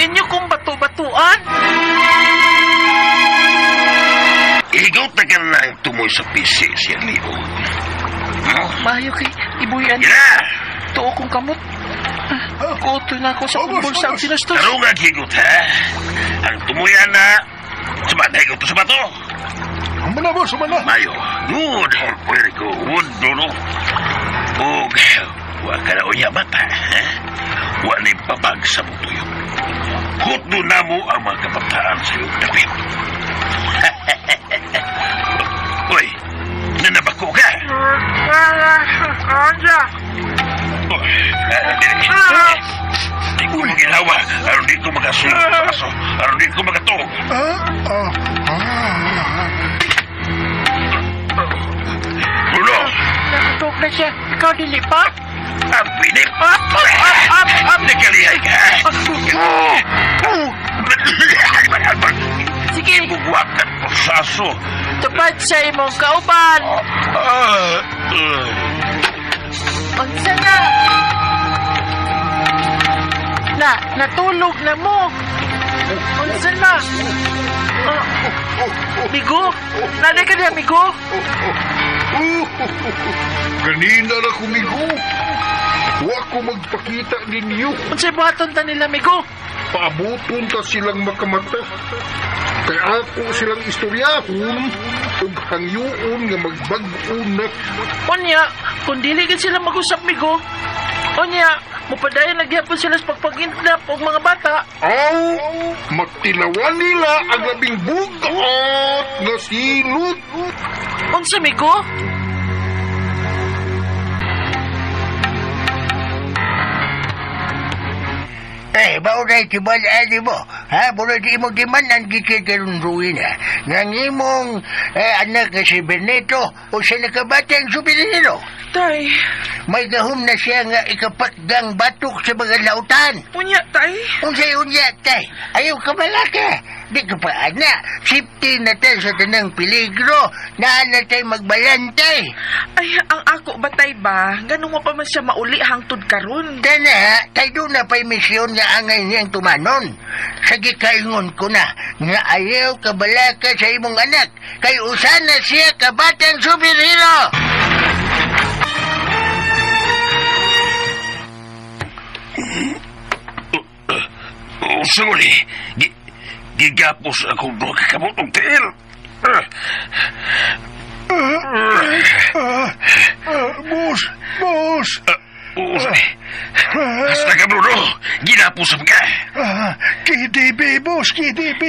Speaker 3: inyo kong bato-batuan?
Speaker 7: Ihigot na ka lang tumoy sa pisi siyang liog.
Speaker 3: Mayo kay ibuyan.
Speaker 7: Gina!
Speaker 3: Tuo kong kamot. Kuto na ako sa
Speaker 9: Oh, boss,
Speaker 3: kong bulsa
Speaker 9: oh,
Speaker 3: ang
Speaker 9: boss.
Speaker 3: sinustos.
Speaker 7: Tarong ang higot, ha? Ang tumuyan na... Sumanay ko to sa bato.
Speaker 9: Humana, boss, humana.
Speaker 7: Mayo. Good. Very good, Bruno. Og, wa ka na unya bata, ha? Wa ni babag sa butuyo. Hutdo na mo ang mga kabataan sa iyong dapit. Uy, nanabako ka. Di ko maginawa, aron di ko makasulot sa aso, aron di ko makatuog.
Speaker 9: Ah, ah, ah.
Speaker 7: Bruno,
Speaker 3: Nakatuog na siya. Ikaw dili pa?
Speaker 7: ang pinip.
Speaker 3: Up, up, up, up.
Speaker 7: Nakalihay ka.
Speaker 3: Sige,
Speaker 7: Bugwakan ko sa aso.
Speaker 3: tupad sa imong kauban.
Speaker 7: Ah, ah.
Speaker 3: Unsa na? Na, natulog na mo. Unsa na? Ah, Migo? Nanay ka niya, Migo?
Speaker 5: Ganina na kumigo. Wa ko magpakita ninyo.
Speaker 3: Unsay buhaton ta nila, Migo?
Speaker 5: Paabuton ta silang makamata. Kay ako silang istoryahon ug hangyuon nga magbag-o na.
Speaker 3: Unya, kung dili gid sila mag-usap, Migo. Unya, mupadayon na gyapon sila sa pagpag-inap og mga bata.
Speaker 5: Aw, matilawan nila ang labing bugat nga silot.
Speaker 3: Unsa, Migo?
Speaker 6: Eh, maunay tibal ani mo. Ha, mura di mo di man ang gikikarong ruina. Nga ang imong eh, anak nga si Benito o siya nakabatang superhero.
Speaker 8: Tay,
Speaker 6: May gahom na siya nga ikapakgang batok sa mga lautan.
Speaker 8: unya tay.
Speaker 6: Unsay unya tay, ayaw ka malaka. Di ka pa ana, safety na tayo sa tanang peligro. Naan na tayo magbalantay.
Speaker 8: Ay, ang ako ba tay ba? Ganun mo pa man siya mauli hangtod karon.
Speaker 6: Tana, tayo doon na pa'y misyon nga angay niyang tumanon. Sa gikaingon ko na, nga ayaw kabalaka sa imong anak, kay usana siya kabatang superhero!
Speaker 7: Unsa mo ni? Gigapos akong duha ka kamot og tiil.
Speaker 9: Ah, ah, boss, boss.
Speaker 7: Unsa ni? Hasta ka, Bruno. Ginapos ka.
Speaker 9: Ah, KDB, boss, KDB.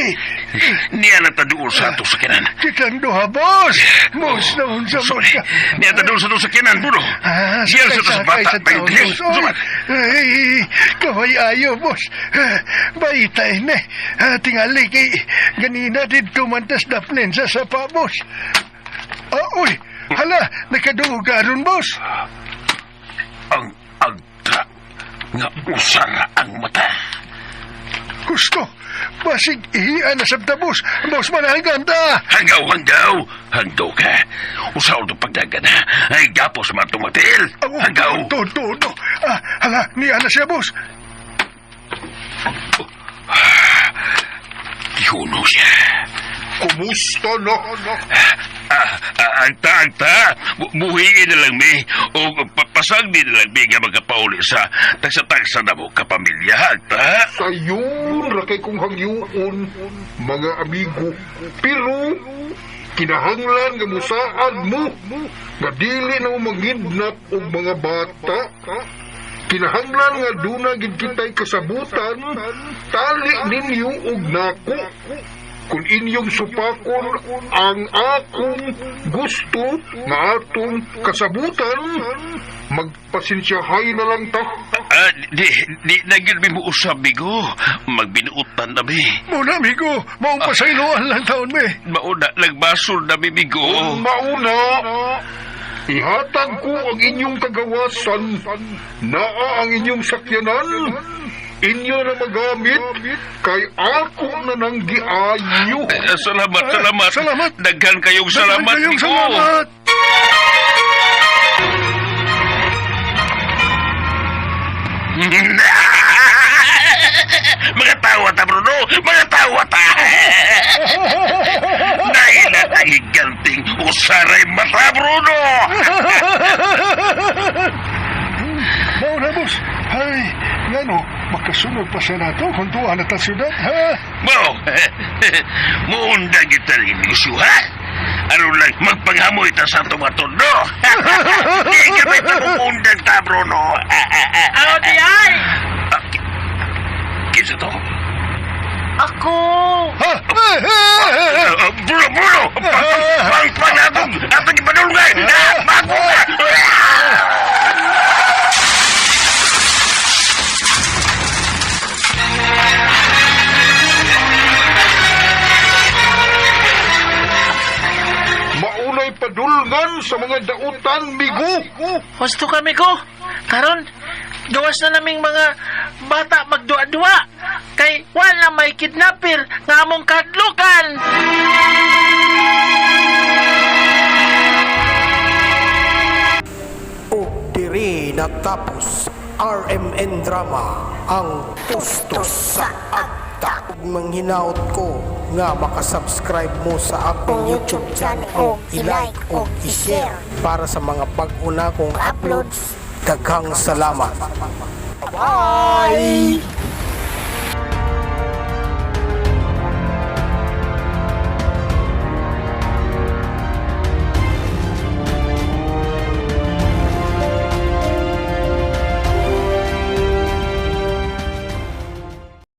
Speaker 7: Niya na ta doon sa atong sakinan.
Speaker 9: Kitang duha, boss. Boss, naon sa
Speaker 7: Sorry.
Speaker 9: mga.
Speaker 7: Niya ta doon sa atong sakinan, Bruno.
Speaker 9: Ah,
Speaker 7: Diyan sa tas bata,
Speaker 9: sa taon,
Speaker 7: tayo.
Speaker 9: boss. Oy, ay, kaway ayo, boss. Ah, Baitay na. Ah, tingali kay ganina dito mantas dapnin sa sapa, boss. Ah, uy, hala, nakadugo ka ron, boss.
Speaker 7: Ang agta nga usara ang mata.
Speaker 9: Gusto, basig ihian na sabta, boss. Boss, mananggan ta.
Speaker 7: Hanggaw, hanggaw. Hanggaw ka. Usaw itong pagdagan, ha? Ay, gapos man itong matiil. Hanggaw.
Speaker 9: To, to, to. Ah, hala, niya na siya, boss.
Speaker 7: Ihuno siya.
Speaker 5: Kumusta na?
Speaker 7: Ah, ah, agta, agta. Buhiin na lang mi. O pasag din na lang mi nga magkapauli sa tagsa-tagsa na mo kapamilya. Agta.
Speaker 5: Sayon ra kay kong hangyuon, mga amigo. Pero kinahanglan nga musaad mo nga dili na mo mangidnap og mga bata. Kinahanglan nga duna gid kitay kasabutan, tali ninyo og nako. Kung inyong supakon ang akong gusto nga atong kasabutan, magpasensyahay na lang ta.
Speaker 7: Ah, di, di na gyud mi muusab, migo. Magbinuotan na mi.
Speaker 9: Muna, amigo. Maong pasayloan lang taon, me.
Speaker 7: Mauna, nagbasol na mi, migo.
Speaker 5: Kung mauna, ihatag ko ang inyong kagawasan, naa ang inyong sakyanan, inyo na magamit, kay ako na nang giayo.
Speaker 7: Eh, salamat, salamat.
Speaker 9: Salamat.
Speaker 7: Daghan kayong salamat,
Speaker 9: Daghan kayong
Speaker 7: migo.
Speaker 9: salamat.
Speaker 7: Mga tawa ta, Bruno! Mga tawa ta! Nainat ang higanting usaray mata, Bruno!
Speaker 9: Mauna, boss. Ay, ngano, makasunod pa siya nato kung tuwa na ta syudad, ha?
Speaker 7: Mo, muunda kita rin negosyo, ha? Ano lang, magpanghamoy ta sa atong atondo. Di kami tamumundag ta, Bruno.
Speaker 3: Aw di ay!
Speaker 7: Ah, kinsa to?
Speaker 3: Ako!
Speaker 9: Ha? Eh, eh, eh, eh.
Speaker 7: Ah, Bruno, Bruno! Pang, pang, atong, atong ipadulngay! Ah, bago ka!
Speaker 5: Maunay padulngan sa mga dautan, migo.
Speaker 3: Husto kami ko. Karon, gawas na naming mga bata magduwa-duwa. Kay wala may kidnapper nga among kadlukan.
Speaker 1: Ug diri natapos RMN Drama ang Tustos sa Agta. Ug manghinaot ko nga makasubscribe mo sa akong YouTube channel o i-like o i-share para sa mga bag-o na kong uploads. Daghang salamat. Bye!